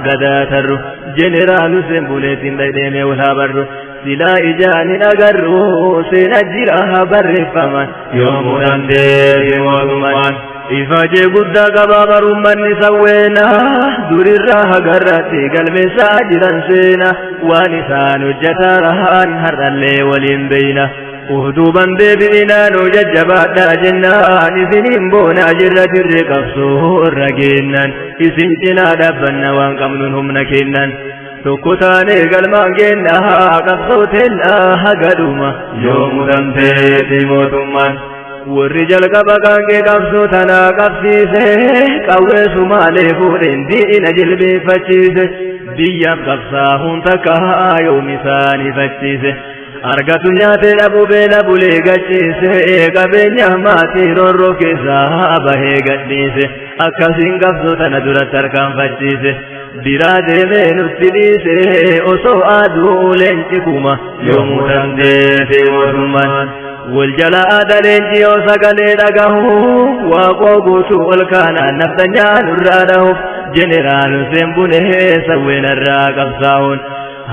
gadaa tarru. Jeneraal Hussein Buleetiin dhadheemee wal haa barru. Silaa ijaan hin agarru, seena jira barreeffaman yoo mutamteeti mootummaan. Ifaajee guddaa qabaa barummanni sawweena, durirraa hagarratti galmeessaa jiran seena. Waan isaan hojjetaraan har'allee waliin beeyna. Uhduuban deebi'inaa nu jajjabaadhaa jennaan, isiniin boonaa jirra jirre qabsoo irra geennan. Isin cinaa dhaabbanna waan qabnuun humna kennan. Tokko taanee galmaan geenna qabsoo teennaa hagadhuma yoo mutamteeti mootummaan. Warri jalqaba qaanqee qabsoo tanaa qabsiise, qawwee sumaalee fuudheen diina jilbeeffachiise. Biyyaaf qabsaahuun takka yoom isaan ifachiise? Argatu nyaatee dhabu beela bulee gachiise, qabeenya maatii roorroo keessaa bahee gadhiise. Akkasiin qabsoo tana duratti harkaanfachiise. Biraa deemee nutti dhiise osoo aduu leenci kuma yoo mutamteeti mootummaan. Wal jala aada leenci yoo sagalee dhagahu, Waaqoo guutuu ol kaanaan naftanyaa nurraa dhahu. Jeneraal Hussein Bunee sawweenarraa qabsaa'uun,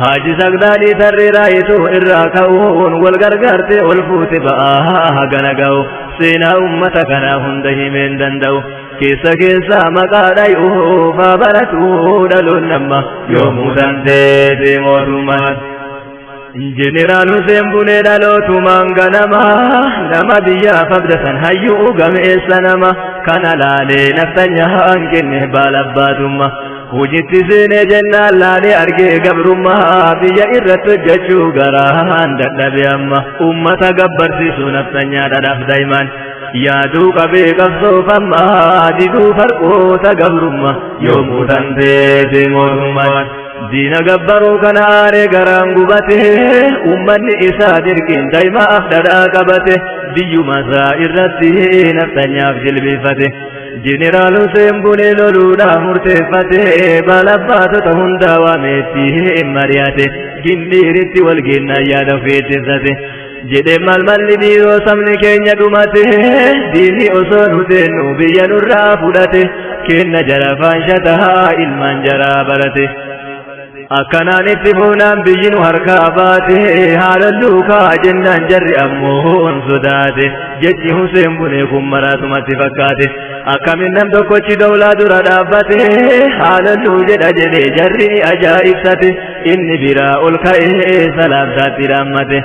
Haaji Sagdaanii tarree raayituu irraa ka'uun, wal gargaartee ol fuute ba'aa hagana ga'u. Seenaa ummata kanaa hunda himeen danda'u, keessa keessa maqaa dhayuu faa baratu dhaloon amma yoo mutamteeti mootummaan. Jeneraal Hussein Bunee dhalootumaan ganama, nama biyyaaf abdatan, hayyuu gameessa nama. Kana laalee naftanyaan kenne baalabbaatumma. Hojitti seenee jennaan laalee argee gabrummaa, biyya irratti hojjechuu garaan dadhabe amma. Ummata gabbarsiisuu naftanyaa dhadhaaf daa'imaan yaaduu qabee qabsoofamma, diduu farqoota gabrummaa yoo mutamteeti mootummaan. Diina gabbaruu kana aaree garaan gubate, ummanni isaa dirqiin daa'imaaf dhadhaa qabate, biyyuma isaa irratti naftanyaaf jilbeeffate. Jeneraal Hussein Bunee loluudhaaf murteeffate, balabbaatota hundaa waameetti mari'ate, Gindhiiritti wal geennaan yaada ofiitti ibsate. Jedhe maal malli dhiiroo, sabni keenya dhumate, diinni osoo nu seennu biyya nurraa fudhate, kenna jara faanshataa ilmaan jaraa barate. Akkanaan itti fuunaan biyyi nu harkaa baate, haala luukaa jennaan jarri ammoo sodaate. Jechi Hussein Bunee kun maraatumatti fakkaate. Akkamin nam tokkochi dawlaa dura dhaabbate haala luu jedha jedhe jarri ajaa'ibsate. Inni biraa ol ka'ee salaamtaatti dhaammate.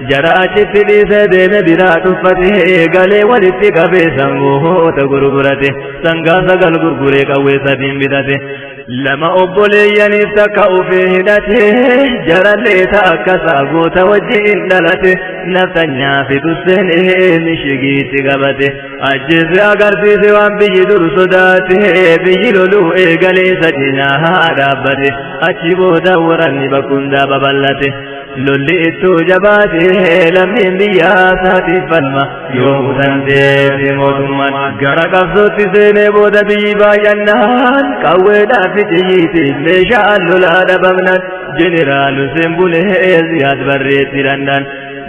Jara achitti dhiisee deeme, biraa tuffate, galee walitti qabee sangoota gurgurate. Sangaa 9 gurguree qawwee 3n bitate. 2 obboleeyyaniif, takka ufee hidhate. Jarallee ta akkasaa goota wajjin dhalate. Naftanyaa fixusseen mishigiitti qabate. Ajjeese agarsiise waan biyyi dur sodaate. Biyyi loluu eegalee sadinaa dhaabbate. Achi booda waranni bakkundaa babal'ate. Lolli ittuu jabaate, lammiin biyyaa isaatiif falma yoo mutanteefi mootummaan. Gara qabsootti seenee booda biyyi baay'annaan, qawweedhaa fi xiyyiitiif meeshaan lolaa dhabamnaan, Jeneraal Hussein Bunee Ziyaad Barreetti danda'an.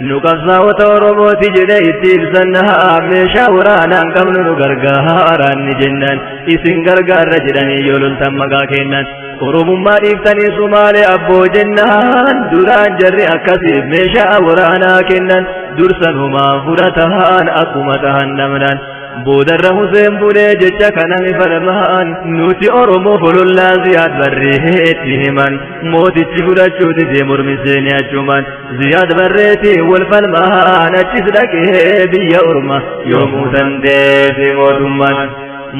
Nu qabsaa'ota Oromooti jedhe itti ibsannaa, meeshaa waraanaan qabnu, nu gargaaraan ni jennaan. Isin gargaarra jedhanii yoo loltan maqaa kennan. Oromummaa dhiiftanii Sumaalee abboo jennaan, duraan jarri akkasiif meeshaa waraanaa kennan dursanumaan fudhataan akkuma tahan namnaan. Boodarra Hussein Bunee jecha kana falmaan, nuti Oromoo folollaa Ziyaad Barreetti himan. Mootichi fudhachuu didee mormisee ni achumaan Ziyaad Barreetti wal falmaan, achis dhaqee biyya orma yoo muutanteefi mootummaan.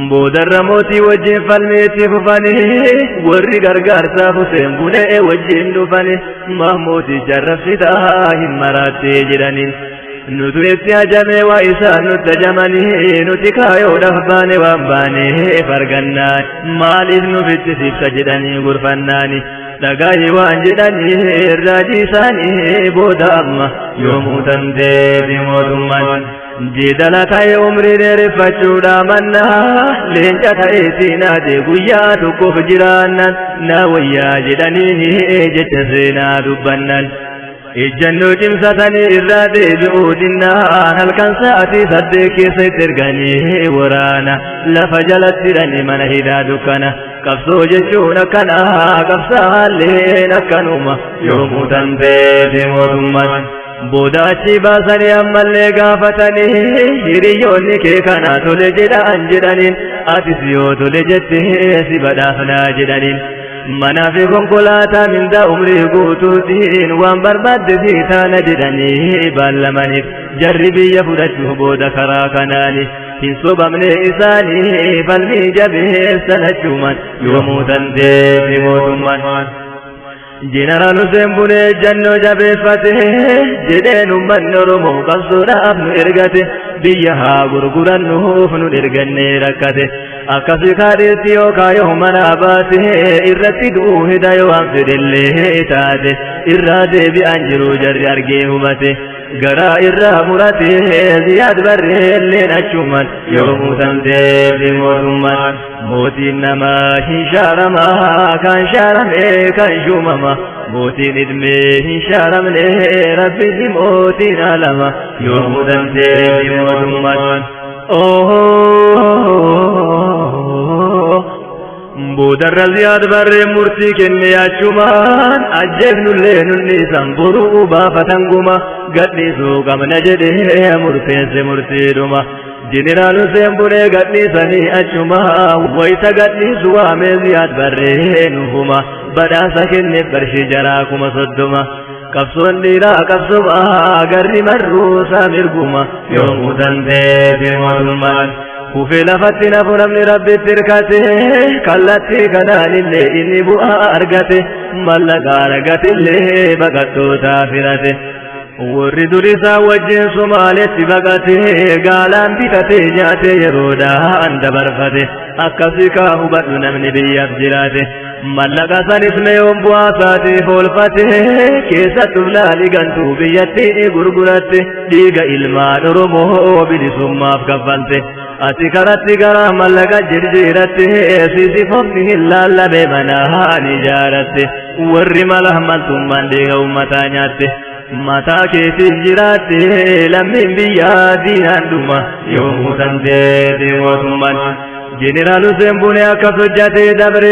Boodarra mootii wajjin falmeetti fufanii, warri gargaarsaaf Hussein Bunee wajjin dhufanii, mooticha arrabsitaa hin maraattee jedhaniin. Nutu itti hajamee waa isaan nutti hajamanii, nuti kaayoodhaaf baane, waan baaneef argannaan, maaliif nu fittisiifta jedhanii gurfannaani. Dhagahi waan jedhanii raajii isaanii booda amma yoo muutanteefi mootummaan. Jeedala ta'e umrii dheereffachuudha mannaa, leenca ta'e siinaate guyyaa tokkoof jiraannan na wayyaa jedhanii jecha seenaa dubbannaan. Ejjannoo cimsatanii irraa deebi'uu dinnaan, halkan sa'aatii 8 keessa itti erganii waraana, lafa jalatti hidhanii mana hidhaa dukkana. Qabsoo jechuun akkana, qabsaalleen akkanuma yoo muutanteefi mootummaan. Booda achi baasanii ammallee gaafatanii, hiriyoonni kee kana tole jedhaan jedhaniin, atis yoo tole jettee si badhaafnaa jedhaniin. Manaa fi konkolaataa mindaa umrii guutuutiin waan barbaadde si taana jedhanii baallamaniif. Jarri biyya fudhachuu booda karaa kanaani hin sobamne isaanii, falmii jabeessan achumaan yoo muutanteefi mootummaan. Jeneraal Hussein Bunee ejjannoo jabeeffate jedheen, uummanni Oromoo qabsoodhaaf nu ergate, biyya haa gurgurannuuf nu ergannee rakkate. Akkasi kaadheetti yookaan yoo mana baate irratti du'uu hida, yoo waan fedhellee taate irraa deebi'aan jiru jarri argee hubate. Garaa irraa murate Ziyaad Barreelleen achumaan yoo muutanteefi mootummaan. Mootiin namaa hin shaarama, kan shaarame kan shuumama, mootiin idmee hin shaaramne, rabbiin mootiin alama yoo muutanteefi mootummaan. Boodarra Ziyaad Barreen murtii kenne yaachumaan, ajjeefnullee nunni isan boruu baafatan guma, gadhiisuu qabna jedhee murteesse murtiidhuma. Jeneraal Hussein Bunee gadhiisanii achuma. Wayita gadhiisu waamee Ziyaad Barree nuhuma badhaasa kenneef qarshii jaraa 30,000. Qabsoon dhiiraa qabsoma, garri marruusaa mirguma yoo muutanteefi mootummaan. Kufee lafatti nafu namni rabbitti hirkate, kallattii kanaanillee inni bu'aa argate, mallaqa argatellee baqattootaa firate. Warri dur isaa wajjin Somaaletti baqate, gaalaan bitate nyaate yeroodhaan dabarfate. Akkasii kaa hubadhu namni biyyaaf jiraate. Mallaqa sanis meeyoon bu'aa isaatiif oolfate, keessattuu laalii gantuu biyyatti gurguratte, dhiiga ilmaan Oromoo bilisummaaf kaffalte. Ati karatti gara mallaqa jirjiiratte, siisifofni hin laallame manaan ijaaratte, warri mala maltummaan dhiiga uummataa nyaatte. Mataa keetiif jiraatte, lammiin biyyaa diinaan dhuma, yoomuu dandeete mootummaan. Jeneraal Hussein Bunee akkas hojjatee dabre,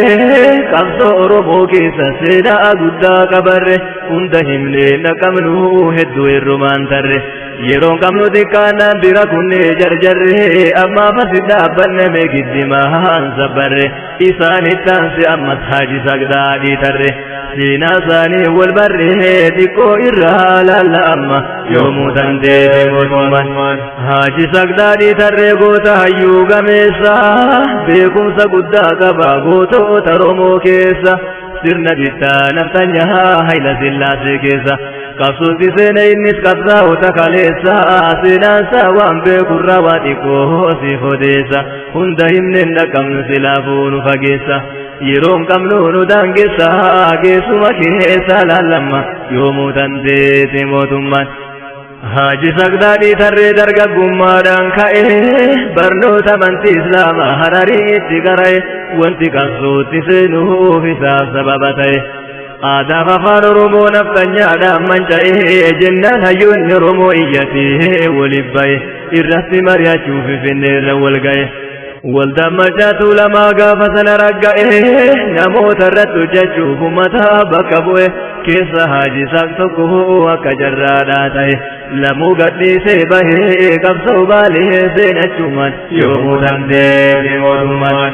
qabsoo Oromoo keessa seenaa guddaa qabarre, hunda himnee naqamnu hedduu hirrumaan tarre. Yeroon qabnu xiqqaannaan bira kunnee jarjarre, ammaaf asi dhaabbanne mee giddimaan sabbarre, isaanitti aanse ammas Haaji Sagdaadhii tarre. Seenaa isaanii wal barre, xiqqoo irraa laalla amma, yoomuu dandeete mootummaan. Haaji Sagdaadhii tarree goota hayyuu gameessa, beekumsa guddaa qaba gootota Oromoo keessa, sirna bittaa naftanyaa Hayila Sillaasee keessa. Qabsootti seene innis qabsaa'ota kaleessa, seenaansaa waan beekurraa waa xiqqoo siif odeessa, hunda himneen dhaqabnu silaafuu nu fageessa. Yeroon qabnu nu daangessa, geessuma keessa laallamma, yoomuu dandeete mootummaan. Haaji Sagdaadhii tarree dargaggummaadhaan ka'e, barnoota amantii Islaamaa Harariitti qara'e, wanti qabsootti seenuuf isaaf sababa ta'e. Aadaaf afaan Oromoo naftanyaadhaan manca'e jennaan, hayyoonni Oromoo iyyatee waliif ba'e, irratti mari'achuuf Finfinneerra wal ga'e. Waldaan Maccaatuu lamaa gaafa sana ragga'e, namoota irratti hojjechuuf uummata bakka bu'e, keessa Haaji Isaaq tokko akka jarraadhaa ta'e, lamuu gadhiisee bahee qabsoo baalee seenachumaan, yoomuu dandeete mootummaan.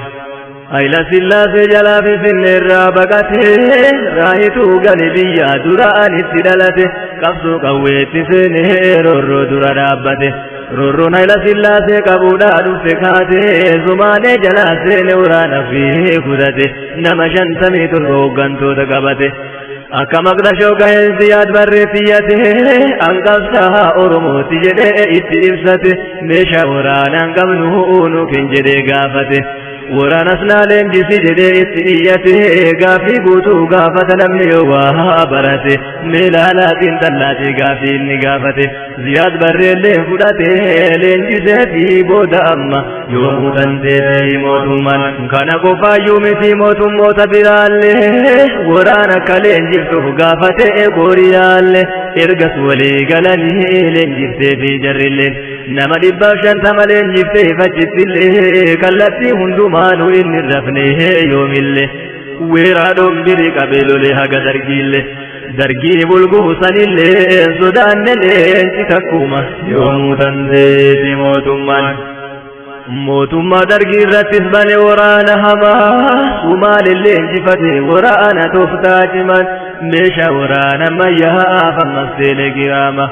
Hayila Sillaasee jalaa Finfinneerraa baqatee, raayituu gale biyyaa duraan itti dhalate, qabsoo qawweetti seenee roorroo dura dhaabbate. Roorroon Hayila Sillaasee qabuudhaa dhufte kaatee, Sumaalee jalaa seene waraana fi kutate, nama 57 hooggantoota qabate. Akka Maqdashoo gaheen Siyaad barreessiyyate, anqabsaa Oromooti jedhee itti ibsate, meeshaa waraanaan qabnu nuukin jedhee gaafate. Waraanas naa leenjisi jedhee itti iyyate, gaafii guutuu gaafata namni yoo waa barate, meelaalaatiin xallaatee gaafii inni gaafate. Ziyaad barreellee fudhate leenjisee fi booda amma, yoomuu dandeete mootummaan. Kana qofaayyuu miti, mootummoota biraallee waraana akka leenjiftuuf gaafate Kooriyaallee, ergas walii galanii leenjiftee fi jarrilleen nama 150 leenjiftee fachittillee, kallattii hundumaanuu inni rafne yoomillee. Weeraadhoon birii qabee lolee haga dargiillee, dargii bulguusanillee sodaanne leenci takkuma, yoomuu dandeeti mootummaan. Mootummaa dargii irrattis bane waraana hamaa, Sumaalillee injifate waraana tooftaa cimaan, meeshaa waraana ammayyaaf ammas teelegiraama.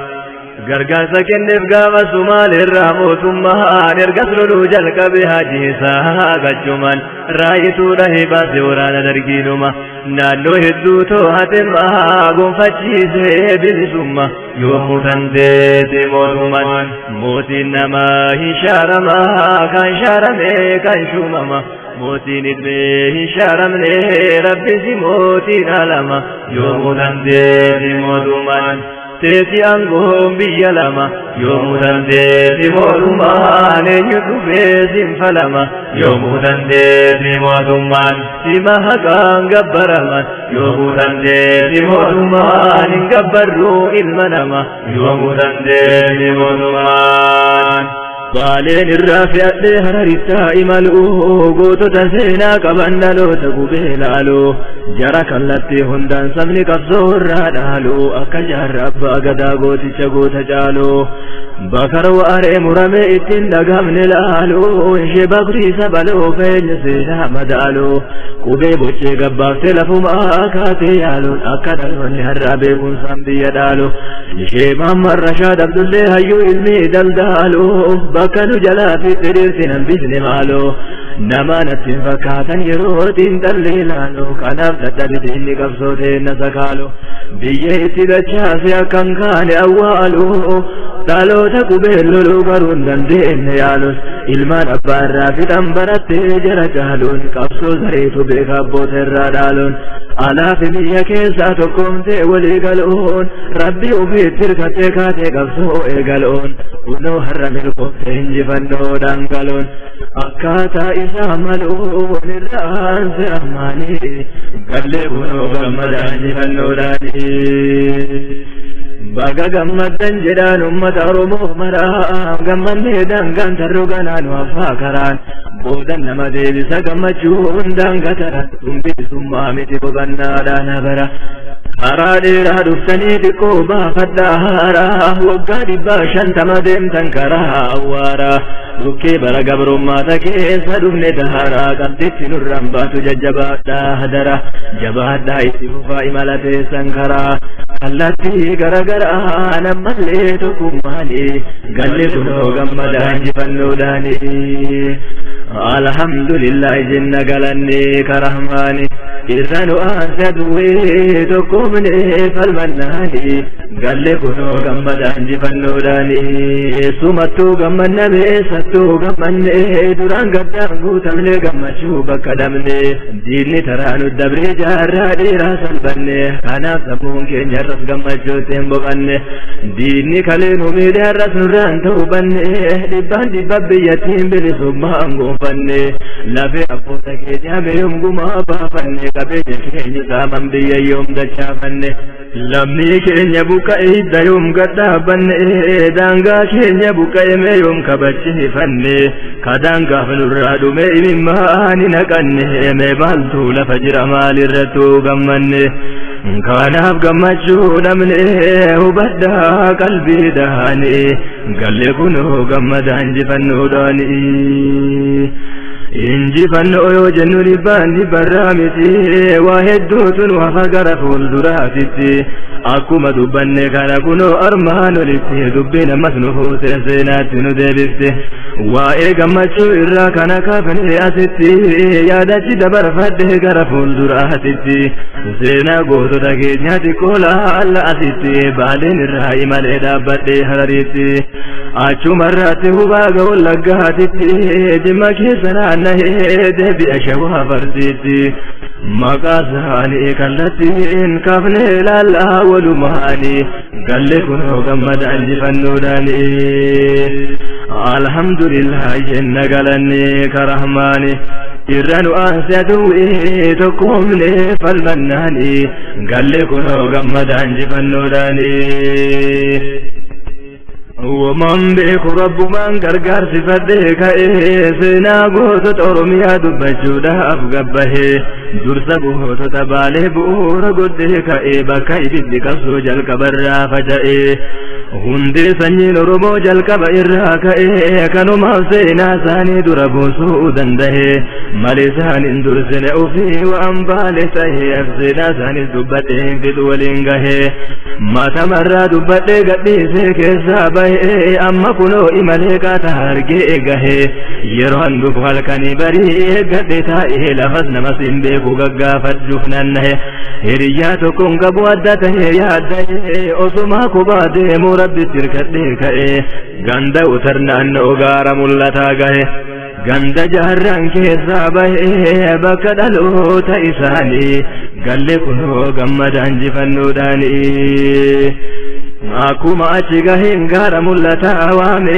Gargaarsa kenneef gaafa Sumaaleerraa mootummaan, ergas loluu jalqabe Haaji isaa qachumaan, raayituu dhahee baase waraana dargiinuma, naannoo hedduu to'atemaa gonfachiisee bilisumma, yoomuu dandeete mootummaan. Mootiin namaa hin shaarama, kan shaarame kan shuumama, mootiin ilmee hin shaaramne rabbisi mootiin alama, yoomuu dandeete mootummaan. Teeti aangoon biyya lama, yoomuu dandeeti mootummaan, eenyu dhufee sinfalama, yoomuu dandeeti mootummaan. Sima haqaan gabbaraman, yoomuu dandeeti mootummaan, hin gabbarruu ilma nama, yoomuu dandeeti mootummaan. Baaleen irraa fe'adhee Hararittaa imalu, gootota seenaa qaban dhaloota gubee laalu, jara kallattii hundaan sabni qabsoo irraa dhaalu, akka jaarra abbaa gadaa gooticha goota caalu, Bakar waaree murame ittiin dhagamne laalu, ishee bakrii sabaloo feenya seenaa madaalu, qubee boccee gabbaaftee lafumaa kaatee yaaluun, akka dhaloonni har'aa beekumsaan biyya dhaalu, ishee Mahammad Rashaad Abdullee hayyuu ilmii daldaalu, bakka nu jalaa fi xiriirsi nan bisne maaloo. Nama natti hin fakkaatan yeroo xiinxalli ilaalu, kanaaf dadhabite inni qabsootee na sakaalu. Biyya itti dachaase akkan kaane awwaalu, dhaloota qubee loluu garuu hin dandeenye yaalus. Ilmaan abbaa irraa fixan barattee jara caaluun, qabsoo sariitu beeka abboota irraa dhaaluun. Alaafi biyya keessaa tokkoomtee walii galuun, rabbii ofiitti hirkattee kaatee qabsoo eegaluun, kunoo har'a milkooftee injifannoodhaan galuun. Akkaataa isaa maluun irraan se'amaanii, gallee kunoo gammada injifannoodhaanii. Baga gammaddan jedhaan ummata Oromoo maraa, gammannee daangaan tarroo ganaan hafaa karaan. Boodan nama deebisa gammachuun daanga taran, tun bilisummaa miti boqannaadhaan bara. Karaa dheeraa dhuftanii xiqqoo baafadhaa haaraa, waggaa 150 deemtan karaa awwaaraa. Dhukkee bara gabrummaata keessa dhufne daharaa, qabditti nurraan baatu jajjabaadhaa hadara. Jabaadhaa itti fufaa imala teessan karaa kallattii garagaraa, nammallee tokkummaanii galle kunoo gammada injifannoodhaanii. Alhamdulillah jenna galannee karahmaani, irra nu aanse aduwwee tokkoomne falmannaani, galle kunoo gammada injifannoodhaani. Eessumattuu gammanname, eessattuu gammanne, duraan gaddaan guutamne gammachuu bakka dhabne. Diinni taraa nu dabree jaarraa dheeraa salphanne, kanaaf sammuun keenya irras gammachuutti hin boqanne. Diinni kalee nu miidhe har'as nurraan ta'uu banne, dhibbaan dhibba biyyattiin bilisummaan gonfanne. Lafee abboota keenyaa yoom gumaa baafanne? Qabeenya keenya saaman biyya yoom dachaafanne? Lammii keenya buqqa'e hidda yoom gadhaabanne? Daangaa keenya buqqa'e mee yoom kabachiifanne? Kadaangaaf nurraa dhume imimmaani naqanne, mee maaltu lafa jira, maalirrattuu gammanne? Kanaaf gammachuu dhabne hubadhaa qalbiidhaani, galle kunoo gammada injifannoodhaani. Injifannoo yoo jennu dhibbaan dhibbarraa miti, waa hedduutu nu hafa gara fuulduraatitti. Akkuma dubbanne kana kunoo armaan olitti, dubbiin ammas nu fuute seenaatti nu deebifte. Waa'ee gammachuu irraa kana kaafne asitti, yaadachi dabarfadhe gara fuulduraatitti. Seenaa gootota keenyaa xiqqoo laalla asitti, Baaleen irraa imalee dhaabbadhe Harariitti, achumarraatti hubaa ga Wallaggaatitti, Jimma keessa naanna'ee deebi'a Shawaa Farsiitti. Maqaa isaanii kallattiin kaafnee laallaa walumaanii, galle kunoo gammada injifannoodhaanii. Alhamdulillah jenna galannee karahmaani, irra nu aanse aduwwee tokkoomne falmannaanii, galle kunoo gammada injifannoodhaanii. Waman beeku rabbumaan gargaarsifadhee ka'ee, seenaa gootota Oromiyaa dubbachuudhaaf gabbahee. Dursa gootota Baalee bu'uura godhee ka'ee, bakka ibiddi qabsoo jalqabarraa faca'ee, hundee sanyiin Oromoo jalqaba irraa ka'ee, kanumaaf seenaa isaanii dura buusuu danda'e malee isaan hin dursine ofii waan Baale ta'eef. Seenaa isaanis dubbadhee hin fixu waliin gahee, matamarraa dubbadhee gadhiisee keessaa bahee, amma kunoo imalee qaata argee gahee. Yeroo an dhufu halkanii barii eeggadhe taa'ee, lafas namas hin beeku gaggaafadhuuf nannahe. Hiriyyaa tokkoon qabu adda tahee yaadda'ee, osumaa kophaa deemuu rabbitti hirkadhee ka'ee, ganda Utar naannoo gaara Mul'ataa gahe. Ganda Jaarraan keessaa bahee bakka dhaloota isaanii, galle kunoo gammada injifannoodhaanii. Akkuma achi gaheen gaara Mul'ataa waame,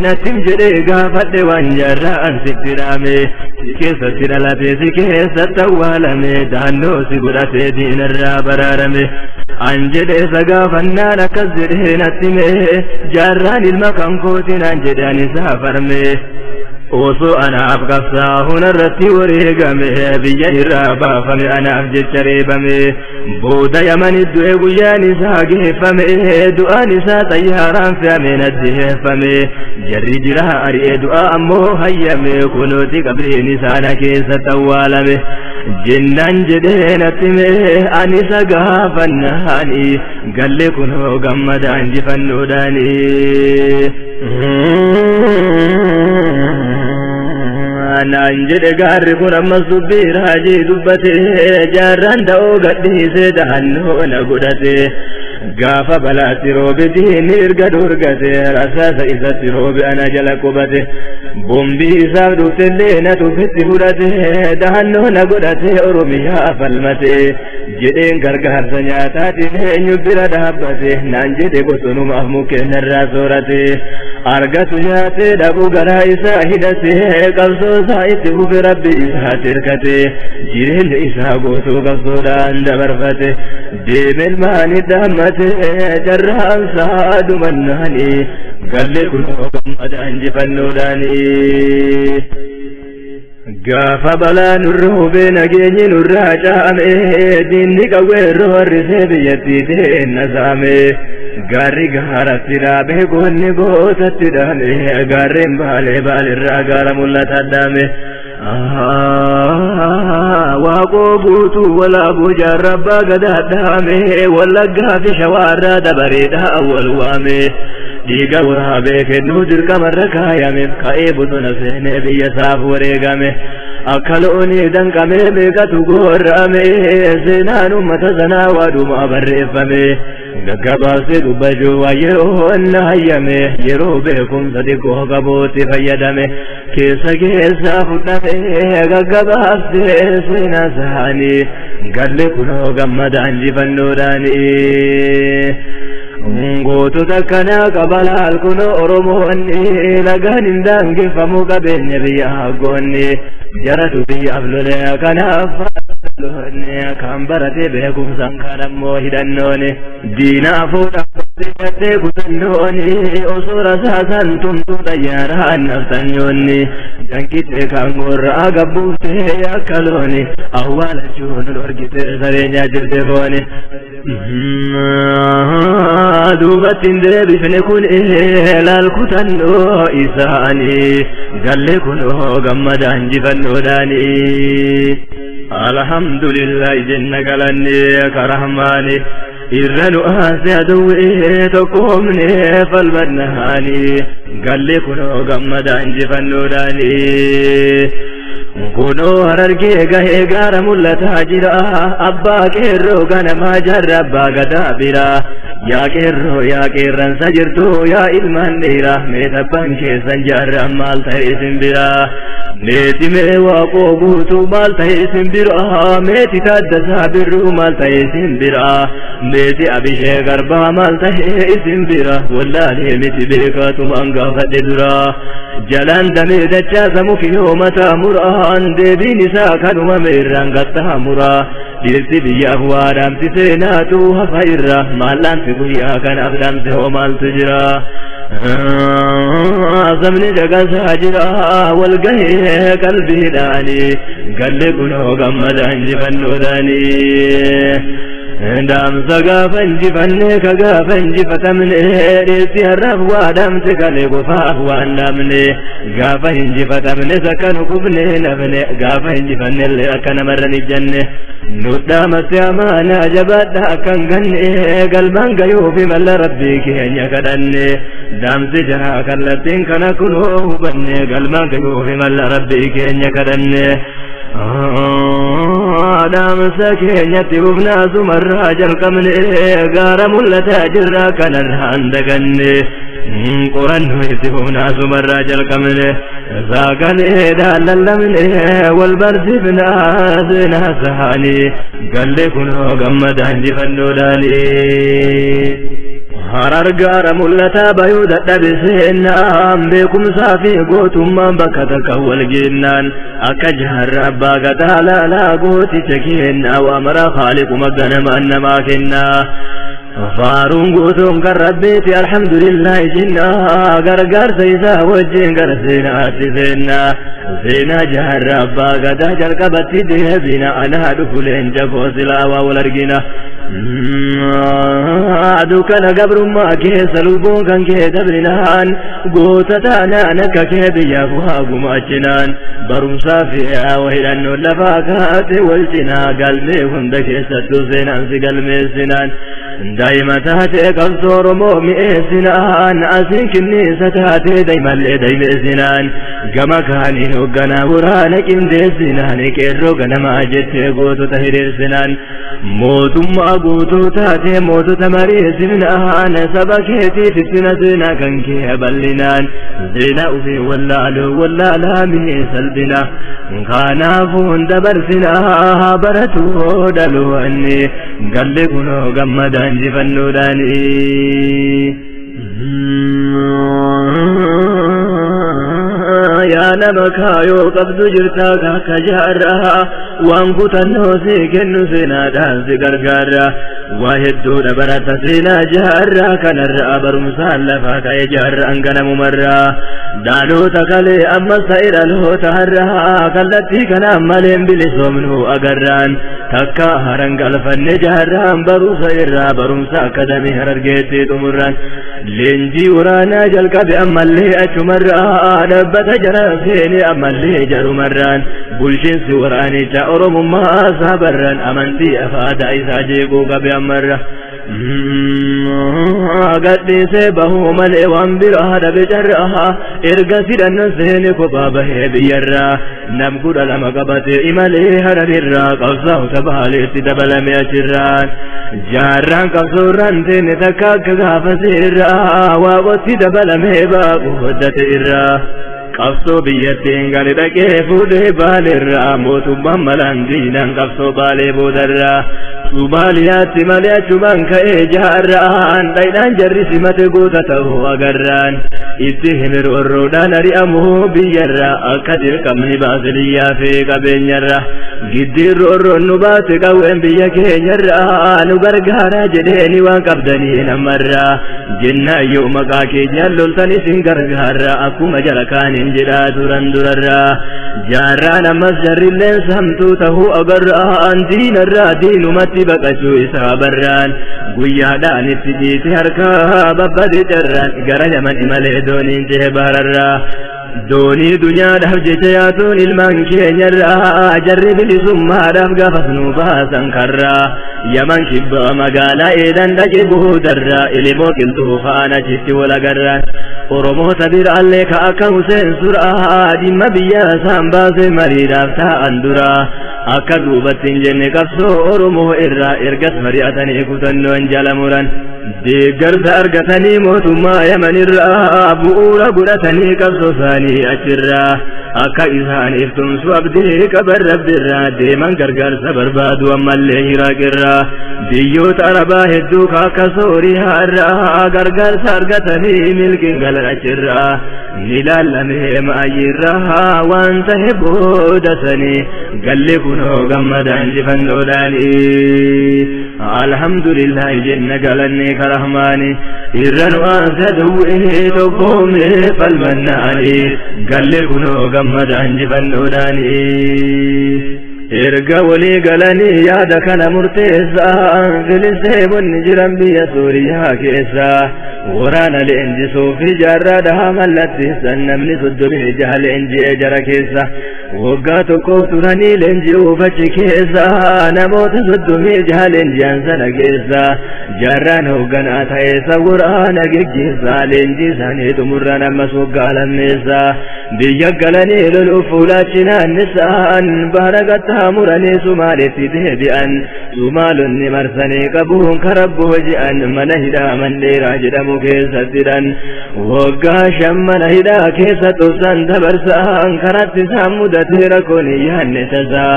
nattim jedhee gaafadhe, waan Jaarraan sitti dhaame, si keessatti dhalate, si keessatti awwaalame, daannoo si godhatee diinarraa baraarame an jedhee isa gaafannaan, akkas jedhee natti mee, Jaarraan ilma kan kooti naan jedhe, ani isaa farme. Osoo anaaf qabsaa'uun irratti wareegame, biyya irraa baafame, anaaf jecha reebame, booda Yamani du'e, guyyaan isaa geeffame, du'aan isaa xayyaaraan fe'ame natti heeffame. Jarri jira ari'ee du'aa ammoo hayyame, kunooti qabriin isaana keessatti awwaalame jennaan jedhee natti mee ani isa gaafannaani, galle kunoo gammada injifannoodhaani. Naan jedhe gaarri kun ammas dubbii raajii dubbate, jaarraan da'oo gadhiisee dahannoo na godhate. Gaafa balaatti roobe diinni erga dhorgate, rasaasa isatti roobe ana jala qubate. Bombii isaaf dhuftellee na tufitti fudhate, dahannoo na godhate Oromiyaa falmate. Jedheen gargaarsa nyaataatiin eenyu bira dhaabbate? Naan jedhe bosonumaaf mukkeen irraa soorate. Argatu nyaatee dhabu garaa isaa hidhate, qabsoo isaa itti fufe, Rabbi isaa tirkate. Jireenya isaa guutuu qabsoodhaan dabarfate. Deeme ilmaani dhaammate, carraan isaa dhumannaani galle kunoo gammada injifannoodhaani. Gaafa balaa nurra hubee nageenyi nurraa caame, diinni qawweerroo harrisee biyyattii teenna saame. Gaarri gaaratti dhaabee goonni gootatti dhaame, gaarreen Baalee Baalirraa gaara mul'ata dhaame. Waaqoo Guutuu, Walaabuu, Jaarrabbaa Gadaa dhaame, Wallaggaa fi Shawaarraa dabareedha wal waame. Dhiiga waraabee kennuu dirqamarra kaayame, ka'ee bosona seenee biyya isaaf wareegame. Akka loonii danqamee meeqatu gorrame, seenaan uummata sanaa waadhuma barreeffame. Gaggabaabsee dubbachuu waa'ee onna hayyame, yeroo beekumsa xiqqoo qabuutti fayyadame. Keessa keessa fudhame gaggabaabsee seenaa isaanii galle kunoo gammada injifannoodhaanii. Gootota akkanaa qabalaal kunoo Oromoonni, lagaan hin daangeffamu qabeenya biyya goonni. Jaratu biyyaaf lole, kanaaf kan barate beekumsaan, kan ammoo hidhannooni. Diinaa fuudhaa kutannooni, osoo rasaasan tumtuu xayyaaraan naftanyoonni. Danqitee kan gorraa gabbuuftee akka looni, awwaalachuun dhorgite saree nyaachifte fooni. Duubatti hin deebifne kun laal kutannoo isaanii, galle kunoo gammada injifannoodhaanii. Alhamdulillah jenna, galannee karahmaani irra nu aase aduwwee tokkoomne falmannaanii, galle kunoo gammada injifannoodhaanii. Kunoo Harargee gahee gaara mul'ataa jira, abbaa qeerroo ganamaa Jaarra Abbaa Gadaa bira. Yaa qeerroo, yaa qeerransa jirtu, yaa ilmaan dhiira, mee tabbaan keessan Jaarraan maal ta'e isin bira? Meeti mee Waaqoo Guutuu maal ta'e isin bira? Meeti Taaddasaa Birruu maal ta'e isin bira? Meeti Abishee Garbaa maal ta'e isin bira? Wallaalee miti, beekaatumaan gaafadhe dura. Jalaan damee dachaasa muki yoo mataa muraan, deebiin isaa kanuma meerraan qaxxaamuraa. Dhirsi biyyaaf waa dhaamsi seenaatu hafa irra, maal dhaamsi guyyaa kanaaf dhaamsi hoo maaltu jira? Sabni dagasaa jira walgahee qalbiidhaanii, galle kunoo gammada injifannoodhaanii. Dhaamsa gaafa injifanne ka gaafa injifatamne, dhirsi har'aaf waa dhaamse kale qofaaf waan dhaamne. Gaafa injifatamne sakka nu kufne nafne, gaafa injifanne illee akka namarra ni janne. Nu dhaamatti amaanaa jabaadha akkan ganne, galmaan gayuufi malla Rabbii keenya kadhanne. Dhaamsi jaraa kallattiin kana kunoo hubanne, galmaan gayuufi malla Rabbii keenya kadhanne. Dhaamsa keenyatti hufnaa sumarraa jalqabne, gaara mul'ataa jirra kanarraan daganne. Qorannoo itti hufnaa sumarraa jalqabne, sagaleedhaan lallabne, wal barsiifnaa seenaa saanii, galle kunoo gammada injifannoodhaanii. Harar gaara mul'ataa bayuu dadhabe seennaan, beekumsaa fi gootummaan bakka takka wal geennaan, akka Jaarra Abbaa Gadaa laalaa gooticha kennaa, waa mara Haaliquma ganamaan namaa kennaa. Faaruun guutuun kan Rabbiiti, alhamdulillahi jennaa, gargaarsa isaa wajjin gara seenaatti seennaa. Seenaa Jaarra Abbaa Gadaa jalqabatti deebina, anaa dhufu leenca koo, silaa waa wal argina. Dukkana gabrummaa keessa lubbuun kan kee dabrinaan, goota taanaan akka kee biyyaaf waa gumaachinaan, barumsaa fi hidhannoon lafaa kaate wal cinaa, galmee hunda keessattuu seenaan si galmeessinaan. Daa'ima taatee qabsoo Oromoo mi'eessinaan, asiin kinniisa taatee daa'imallee daa'imeessinaan, gama kaaniin hoogganaa waraana qindeessinaan, qeerroo ganamaa jettee gootota hiriirsinaan, mootummaa guutuu taatee mootota mariisinaan, saba keetiif ibsina seenaa kan kee bal'inaan, seenaa ofii wallaaluu wallaalaa mi'ee salphina. Kanaafuu dabarsinaa baratuu dhaloonni galle kunoo gammadaa injifannoodhaani. Yaa nama kaayoo qabdu jirtaa akka jaarraa, waan kutannoo si kennu seenaadhaan si gargaara. Waa hedduudha barata seenaa jaarraa kanarraa, barumsaan lafaa ka'ee jaarraan ganamumarraa. Dhaloota kalee ammas ta'e dhaloota har'aa, kallattii kanaan maleen bilisoomnu agarraan. Takka haran galfanne jaarraan barumsa irraa, barumsa akadamii Harargeetti xumurraan. Leenjii waraanaa jalqabe ammallee achumarraa, dhaabbata jara seene ammallee jarumarraan. Bulchiinsi waraanichaa Oromummaa isaa barraan, amantii afaadaa isaa jeequu qabe ammarra. Gadhiisee bahuu malee waan biraa dhabe carraa, erga sidhannan seene kophaa bahee biyyarraa. Nam 12 qabatee imalee Hararirraa, qabsaa'ota Baaleetti dabalame achirraan. Jaarraan qabsoorraan teenne takka akka gaafa seerraa, Waaqotti dabalamee baaqu hoddate irraa. Qabsoo biyyattiin gadi dhaqee fuudhee Baaleerraa, mootummaan malaan diinaan qabsoo Baalee boodarraa. Somaaliyaatti malee achumaan ka'ee jaarraan, dhayidhaan jarri simate goota ta'uu agarraan. Itti himirorroodhaan ari'amuu biyyarraa, akka dirqamni baase biyyaa fi qabeenyarraa. Giddiirroorroon nu baate qawween biyya keenyarraa, nu gargaaraa jedheeni waan qabdanii namarraa. Jennaan yoo maqaa keenyaan loltan isin gargaarraa, akkuma jara kaaniin jedhaa turan durarraa. Jaarraan ammas jarrilleen samtuu tahuu agarraan, diinarraa diinumatti baqachuu isaa barraan. Guyyaadhaan itti dhiite harkaa babbade carraan, gara Yaman imalee dooniin cehe bahararraa. Doonii dunyaadhaaf jecha yaatuun ilmaan keenyarraa, jarri bilisummaadhaaf gaafas nu baasan karraa. Yaman kibba magaalaa Eedan dhaqe boodarraa, ilimoo qilxuu fa'aan achitti wal agarraan. Oromoota biraallee ka akka Huseen Suraa, dhimma biyya isaan baase mariidhaaf ta'an duraa. Akka duubatti hin jenne qabsoo Oromoo irraa, ergas mari'atanii kutannoon jala muran. Deeggarsa argatanii mootummaa Yamanirraa, bu'uura godhatanii qabsoo isaanii achirraa. Akka isaaniif tumsu abdii qaban Rabbirraa, deeman gargaarsa barbaadu ammallee Iraaqirraa. Biyyoota Arabaa hedduu akka Sooriyaarraa gargaarsa argatanii milkiin galan achirraa. Ni laallamee maayirraa waan tahe boodatanii, galle kunoo gammada injifannoodhaani. Alhamdulillah jenna galanne karahmaani, irra nu aansa duwwee tokkoomne falmannaani, galle kunoo gammada injifannoodhaani. Erga walii galanii yaada kana murteessan, Filisteemonni jiran biyya Sooriyaa keessa waraana leenjisuu fi jaarraadhaa mallatteessan. Namni 36 leenji'ee jara keessa, waggaa tokkoof turanii leenji'uuf achi keessa. Namoota 36 leenji'an sana keessa jaarraan hoogganaa ta'eessa waraana geggeessaa. Leenjii isaanii xumurraan ammas waggaa lammeessa biyya galanii loluuf fuulaachi naannisaan, bahara qaxxaamuranii Sumaaletti deebi'an. Sumaalonni marsanii qabuun karabboo ji'an, mana hidhaa Mandheeraa jedhamu keessattidhan. Waggaa 5 mana hidhaa keessa tursan dabarsaan, karatti isaan mudatee rakkoon hin yaanne tasaa.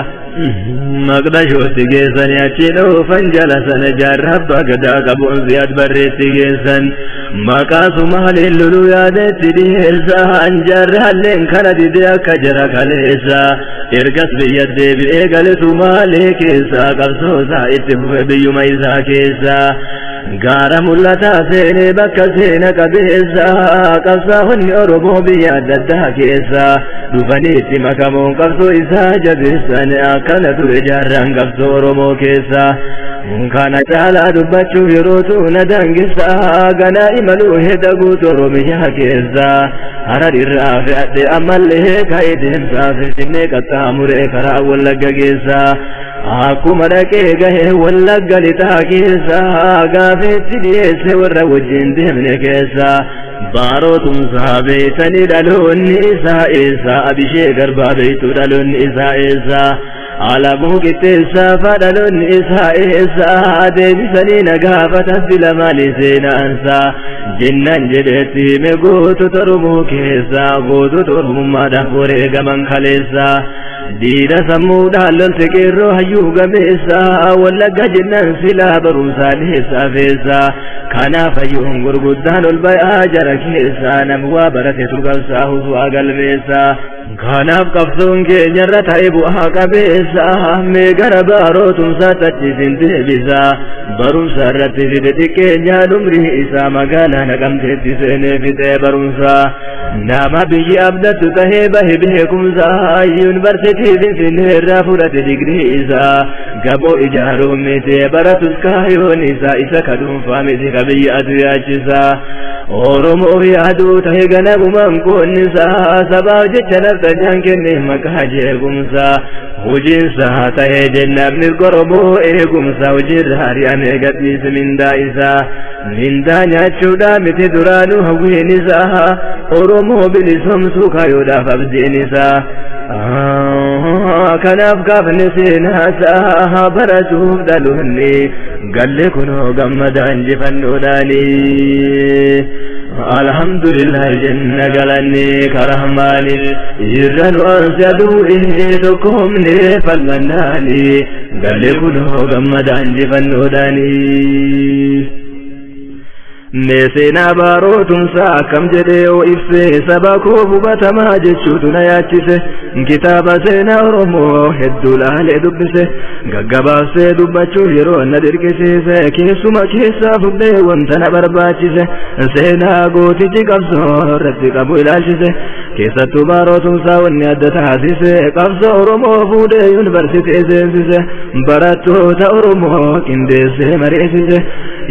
Maqdashootti geessanii achi dhoofan jala sana, jaarraa abbaa gadaa qabuun Ziyaad Barreetti geessan. Maqaa Sumaaleen loluu yaadetti dhiyeessan, jaarraalleen kana didee akka jara kaleessa. Ergas biyya deebi'ee gale Sumaalee keessa, qabsoo isaa itti fufe biyyuma isaa keessa. Gaara Mul'ataa seenee bakka seena qabeessa, qabsaa'onni Oromoo biyya adda addaa keessa dhufanii itti makamuun qabsoo isaa jabeessan. Akkana ture jaarraan qabsoo Oromoo keessa. Kana caalaa dubbachuuf yerootu na daangessa, ganaa imaluu hedda guutuu Oromiyaa keessa. Harar irraa fe'adhe ammallee ka'ee deemsaa, Finfinnee qaxxaamuree karaa Wallagga keessa. Akkuma dhaqee gahee Wallagga lixaa keessa gaafeetti dhiyeesse warra wajjin deemne keessa. Baaroo Tumsaa beeytanii dhaloonni isaa eessa? Abishee Garbaa beeytu dhaloonni isaa eessa? Alamuu Qixxeessaa fa dhaloonni isaa eessa? Deebisanii na gaafatan sila maali seenaansaa? Jennaan jedheetti hime gootota Oromoo keessa gootota Oromummaadhaaf wareegaman kaleessa. Diina sammuudhaan lolte qeerroo hayyuu gameessa. Wallagga jennaan silaa barumsaan eessa feessa? Kanaaf hayyuun gurguddaan ol bayaa jara keessa nam waa barate turgalsaa waa galmeessa. Kanaaf qabsoon keenyarra ta'e bu'aa qabeessa. Mee gara Baaroo Tumsaatti achiisin deebisa. Barumsa irratti fide xiqqeenyaan umrii isaa magaalaa Naqamteetti seenee fixee barumsa. Nama biyyi abdattu tahee bahe beekumsa. Yuunivarsiitii Finfinnee irraa fudhate digrii isaa. Gamoo ijaaruun miti baratus kaayoon isaa isa ka dhuunfaa miti ka biyya atu yaachisa. Oromoo yaaduu tahe ganamumaan qoonnisaa sabaaf jecha nafxanyaan kenne maqaa jeequmsaa. Hojiinsaa tahee jennaaf mirga Oromoo eegumsa hojiirra ari'amee gadhiise mindaa isaa. Mindaa nyaachuudhaa miti duraanuu hawwiin isaa Oromoo bilisomsuu kaayoodhaaf abdiin isaa. Kanaaf gaafni seenaasaa baratuuf dhaloonni galle kunoo gammada injifannoodhaani. Alhamdulillah jenna galanni karahmaani irra nu ansi aduwwii tokkoomne falmannaani galle kunoo gammada injifannoodhaani. Mee seenaa Baaroo Tumsaa akkam jedhee yoo ibse saba koo hubatamaa jechuutu na yaachise. Kitaaba seenaa Oromoo hedduu laalee dubbise. Gaggabaabsee dubbachuuf yeroo na dirqisiise. Keessuma keessaa fudhee wanta na barbaachise. Seenaa gootichi qabsoo irratti qabu ilaalchise. Keessattuu Baaroo Tumsaa wanni adda taasise qabsoo Oromoo fuudhee yuunivarsiitii seensise. Barattoota Oromoo qindeessee mari'isise.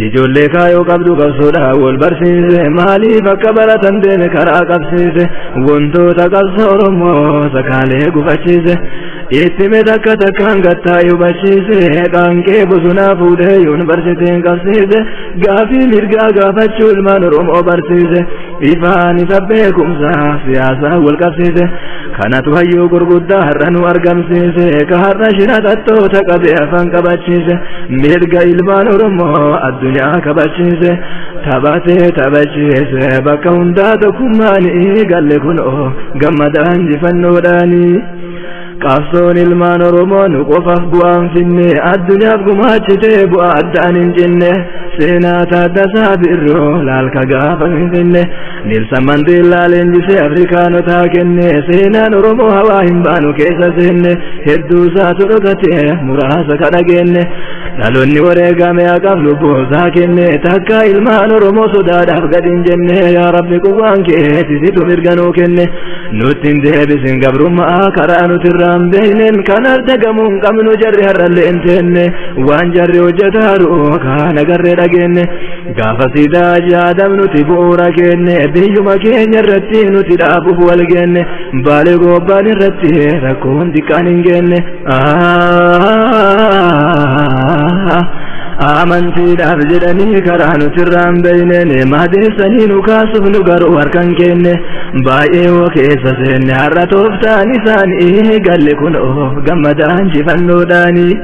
Ijoollee kaayoo qabdu qabsoodhaan wal barsiise. Maaliif akka baratan deeme karaa qabsiise. Wantoota qabsoo Oromoo sakaalee gufachiise. Itti mee takka takkaan gattaa'ee hubachiise. Qaanqee bosonaa fuudhee yuunivarsiitiin qabsiise. Gaafii mirgaa gaafachuu ilmaan Oromoo barsiise. Ifaan ifa beekumsaa siyaasaa wal qabsiise. Kanatu hayyuu gurguddaa har'a nu argamsiise. Ka har'a shira xaxxoota qabee afaan qabachiise. Mirga ilmaan Oromoo addunyaa kabachiise. Taphatee taphachiise bakka hundaa tokkummaanii galle kunoo gammadaa injifannoodhaanii. Qabsoon ilmaan Oromoo nu qofaaf bu'aan finne addunyaaf gumaachitee bu'aa addaan hin cinne. Seenaa Taaddasaa Birroo laalka gaafa Finfinne. Nilsan Mandeellaa leenjisee Afrikaanotaa kenne. Seenaan Oromoo hawaa hin baanu keessa seenne. Hedduu isaatu dhokate muraasa ka dhageenne. Dhaloonni wareegame haqaaf lubbuu isaa kenne. Takka ilmaan Oromoo sodaadhaaf gad hin jenne. Yaa Rabbi quwwaan keeti situ mirga nuu kenne. Nutti hin deebisin gabrummaa karaa nuti irraa hin beekneen. Kanaaf dagamuu hin qabnu jarri har'allee hin teenne. Waan jarri hojjetaaru kaan agarree dhageenne. Gaafa siidaa jaadam nuti bu'uura kenne. Biyyuma keenya irratti nuti dhaabuuf wal geenne. Baalee gobbaan irratti rakkoon xiqqaan hin geenne. Amantiidhaaf jedhanii karaa nuti irraa hin beekneen madeessanii nu kaasuuf nu garuu harkan kenne. Baay'ee hoo keessa seenne har'a tooftaan isaanii galle kunoo gammadaa injifannoodhaanii.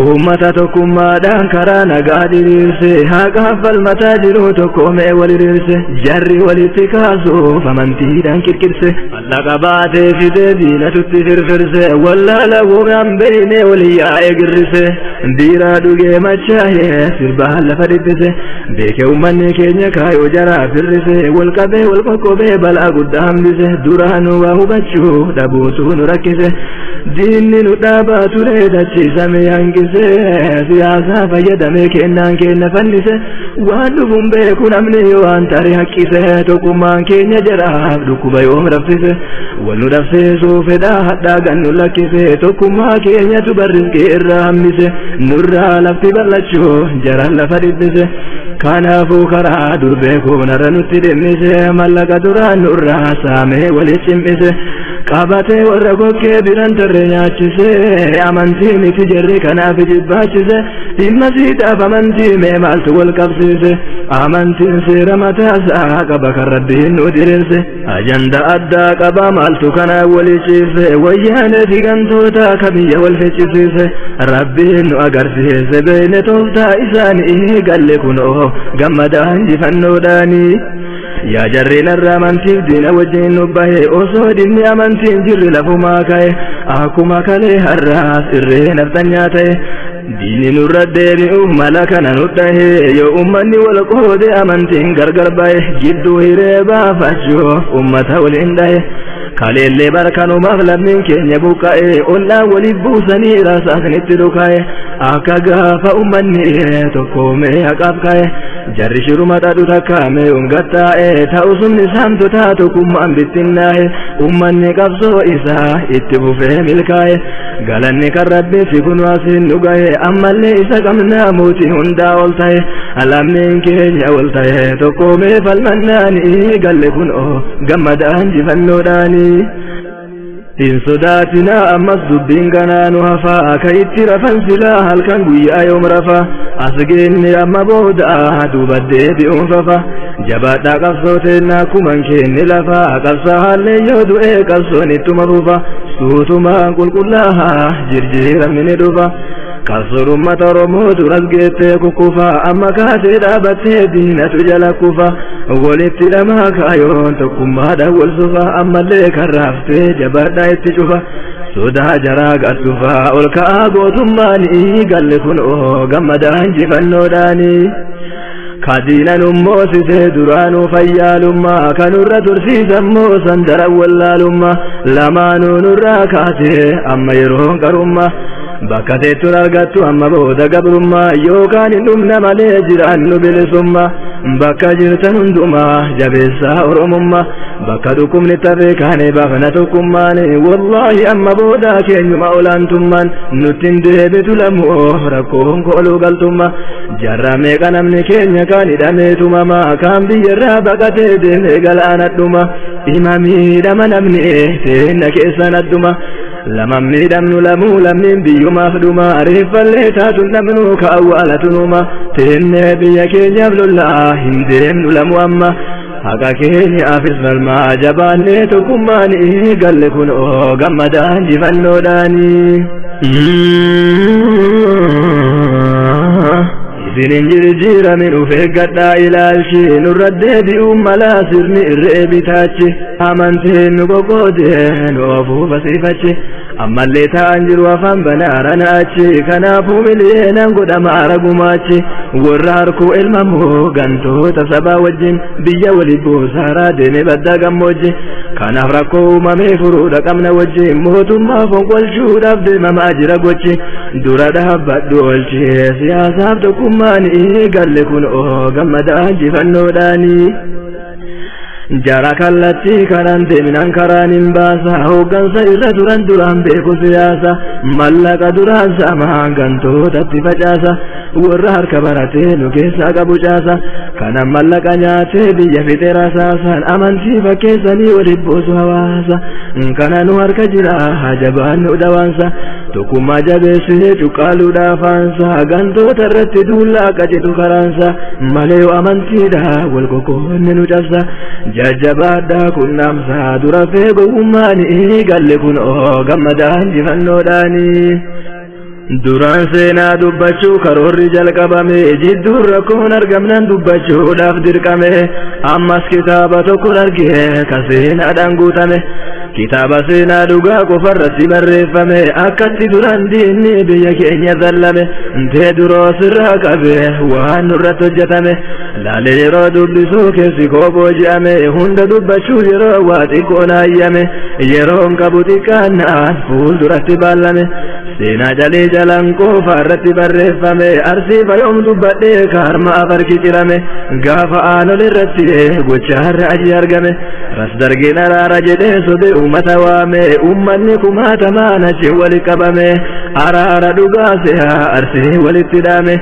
Uummata tokkummaadhaan karaa nagaa diriirse haqaaf falmataa jiru tokkoomee wal hiriirse jarri walitti kaasuuf amantiidhaan kirkirse. Mallaqa baatee fidee diinatutti firfirse wallaala wogaan beeknee walii yaa'ee girrise. Biiraa dhugee machaa'ee sirbaan lafa dhibbise. Beekee uummanni keenya kaayoo jaraa firrise wal qabee wal qoqqobee balaa guddaa hambise. Duraanuu waa hubachuu dhabuutu nu rakkise. Diinni nu dhaabaa ture dachiisame hanqise. Siyaasaa fayyadamee kennaan kenna fannise. Waan dhufuun beeku namni waan tarii haqqise. Tokkummaan keenya jaraaf dhukkuba yoom raffise. Wal nu dhabsiisuu fedhaa hadhaa gannu lakkise. Tokkummaa keenyatu barriskee irraa hambise. Nurraa lafti bal'achuu jaraan lafa dhibbise. Kanaafuu karaa dur beekuun har'a nutti dhimmise. Mallaqa duraan nurraa saamee walitti cimmise. Qabatee warra gokkee biran tarree nyaachise, amantii miti jarri kanaaf jibbaachise. Dhimma siidhaaf amantii mee maaltu wal qabsiise? Amantiin seera mataasaa qaba kan Rabbiin nu diriirse. Ajanda addaa qaba, maaltu kana walii ciise? Wayyaanee fi gantoota ka biyya wal ficcisiise. Rabbiin nu agarsiise, beeyne tooftaa isaanii, galle kunoo gammadaa injifannoodhaanii. Yaa jarreen irraa amantiif diina wajjin nu bahe, osoo dhimmi amantiin jirri lafumaa ka'e, akkuma kalee har'aas irree nafxanyaa ta'e. Diinni nurra deebi'uuf mala kana nu dhahe, yoo ummanni wal qoode amantiin gargar bahe, gidduu hiree baafachuuf ummata waliin dhahe. Kaleellee barkanumaaf lammiin keenya buqqa'e, ollaan waliif buusanii rasaasnitti dhukaa'e, akka gaafa ummanni tokkoomee haqaaf ka'e. Jarri shiruma dhadhu takkaame ungattaa'e, ta'u sumni saamtotaa tokkummaan bittinnaa'e, ummanni qabsoo isaa itti fufee milkaa'e. Galanni kan Rabbiiti, kun asiin nu gahe, ammallee isa qabnaa mootii hundaa ol ta'e. Lammiin keenya ol ta'e tokkoomee falmannaanii, galle kunoo gammadaa injifannoodhaanii. Hin sodaatinaa, ammas dubbiin kanaa nu hafaa, akka itti rafan silaa halkan guyyaa yoom rafa. As geenne, amma booda duuba deebi'uun fafa. Jabaadhaa, qabsoo teennaa kuman keenne lafa qabsaa, haallee yoo du'e qabsoon ittuma fufa, suutumaan qulqullaahaa jirjiiramni ni dhufa. Qabsoon uummata Oromoo duras geettee kukkufa, amma kaatee dhaabattee diinatu jala kufa. Walitti dhamaa kaayoon tokkummaadhaan wal sufa, ammallee kan raaftee jabaadhaa itti cufa. Sodaa jaraa gadhufa, ol ka'aa gootummaanii, galle kunoo gammadaa injifannoodhaanii. Kadiinan ummoosisee duraanuu fayyaalummaa, kanurra tursiisammoo sandaran wallaalummaa, lamaanuu nurraa kaatee amma yeroon qarummaa. Bakka teettuun argattu amma booda gabrummaa, yookaan hin dhumna malee jiraannu bilisummaa. Bakka jirtan hundumaa jabeessaa Oromummaa, bakka dhukkubni tafee kaane baafna tokkummaan. Wallaahi amma booda keenyuma olaantummaan, nutti hin deebitu lamoo rakkoon kooluu galtummaa. Jarra meeqa namni keenya kaan hidhamee tumamaa, kaan biyyarraa baqatee deemee galaana dhuma. Dhima miidhama namni seenna keessan adduma. Lama miidhamnu lamuu lammiin biyyumaaf dhuma, reeffallee taatun dhabnu ka awwaalatu numa. Teennee biyya keenyaaf lollaa hin deemnu lamu, amma haqa keenyaafis falmaa jabaannee tokkummaanii, galle kunoo gammadaa injifannoodhaanii. Isin hin jirjiiramin, uf eeggadhaa ilaalchi, nurra deebi'uun malaa sirni irree bitaachi. Amantiin nu qoqqoode nu ofuuf asiifachi, ammallee ta'an jiru afaan banaara naachi. Kanaafuu miliyeenaan godhama ragumaachi, warra harkuu ilmamoo gantoota sabaa wajjin biyya wali buusaaraa deeme baddaa gammoojji. Kanaaf rakkoo uumamee furuudha qabna wajjin, mootummaa fonqolchuudhaaf deemamaa jira gochi. Dura dhaabbadhu oolchee siyaasaaf tokkummaanii, galle kunoo gammadaa injifannoodhaanii. Jara kallattii kanaan deemnaan karaan hin baasa, hooggansa irra turan duraan beeku siyaasa, mallaqa duraan saamaa gantootatti facaasa, warra harka baratee nu keessaa qabu caasa. Kana mallaqa nyaatee biyya fixe rasaasaan, amantii fakkeessanii waliif buusu hawaasa. Kana nu harka jira, jabaannu dawaansa, tokkummaa jabeessee cuqqaaluudhaaf aansa, gantoota irratti duullaa qacitu karaansa malee yoo amantiidha wal qoqqoonne nu cabsa. Jajjabaadhaa, qunnamsa dura feegowwummaanii, galle kunoo gammadaa injifannoodhaanii. Duraan seenaa dubbachuu karoorri jalqabame, jidduun rakkoon argamnan dubbachuudhaaf dirqame. Ammas kitaaba tokko arge ka seenaadhaan guutame, kitaaba seenaa dhugaa qofarratti barreeffame, akkatti duraan diinni biyya keenya zallame, Teeduroo sirraa qabe waan nurratti hojjetame. Laalee yeroo dubbisuu keessi koo booji'ame, hunda dubbachuu yeroo waa xiqqoo naayyame, yeroon qabu xiqqaannaan fuulduratti baallame. Seenaa jalee jalaan qofa irratti barreeffame, Arsii fayoom dubbadhee kaarma afarki cirame, gaafa aanol irratti gochaarra aji argame. Ras Dargeen araara jedhee sobe uummata waame, uummanni kumaatamaan achi wali qabame, araara dhugaa se'a Arsii walitti dhaame.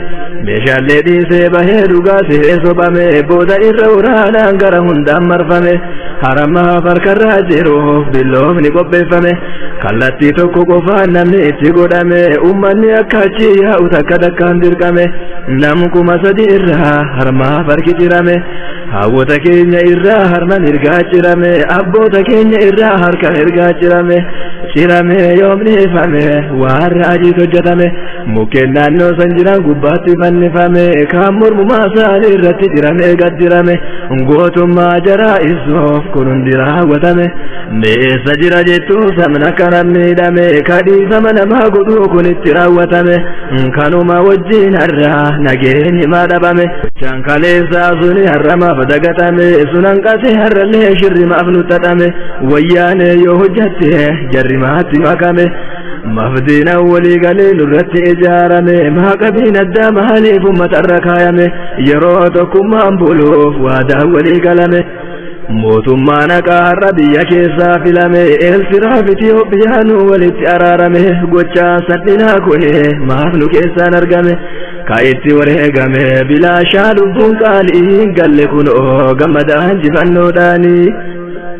Meeshaalee dhiisee bahee dhugaa se'ee sobame, booda irra waraanaan gara hundaan marfame. Haramaaf harkarraa jiruuf billoomni qopheeffame. Kallattii tokko qofaan namni itti godhame, ummanni akka achi yaa'u takka takkaan dirqame. Nam 3000 irraa harmaaf harki cirame, hawwota keenya irraa harma mirgaa cirame, abboota keenya irraa harka mirgaa cirame. Cirame yoomnifame waan raajiitu hojjetame. Mukkeen naannoo san jiran gubbaatti fannifame, kaan mormumaa isaanii irratti ciramee gad dirame. Gootummaa jaraa ibsuuf kun hundi raawwatame. Meessa jira jettuu sabna kana miidhame, kadhiifama namaa godhuu kun itti raawwatame? Kanuma wajjin har'aa nageenyi maa dhabame? Shankaleessaa suni har'amaaf dagatame? Sunan qase har'allee shirrimaaf nu xaxame. Wayyaane yoo hojjatte jarrimaatti makame. Mafdiina walii galee nurratti ijaarame, maaqabiin addaa maaliif uummatarra kaayame, yeroo tokkummaan buluuf waadaa walii galame? Mootummaan haqaa har'a biyya keessaa filame, Eertiraaf Itiyoophiyaanu walitti araarame. Gochaa salphinaa kun maaf nu keessaan argame? Ka itti wareegame bilaashaa lubbuun qaalii galle kunoo gammadaa injifannoodhaanii.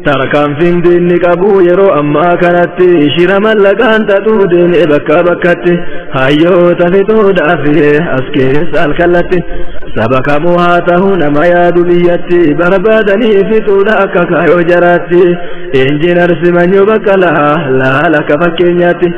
Tarkaanfiin diinni qabu yeroo ammaa kanatti shira mallaqaan xaxuu deemee bakka bakkatti hayyoota fixuudhaaf as keessa alkallatti. Saba kamuu haa ta'u nama yaadu biyyatti barbaadanii fixuudha akka kaayoo jaraatti. Injiinar Simanyoo Baqqalaa laala akka fakkeenyaatti.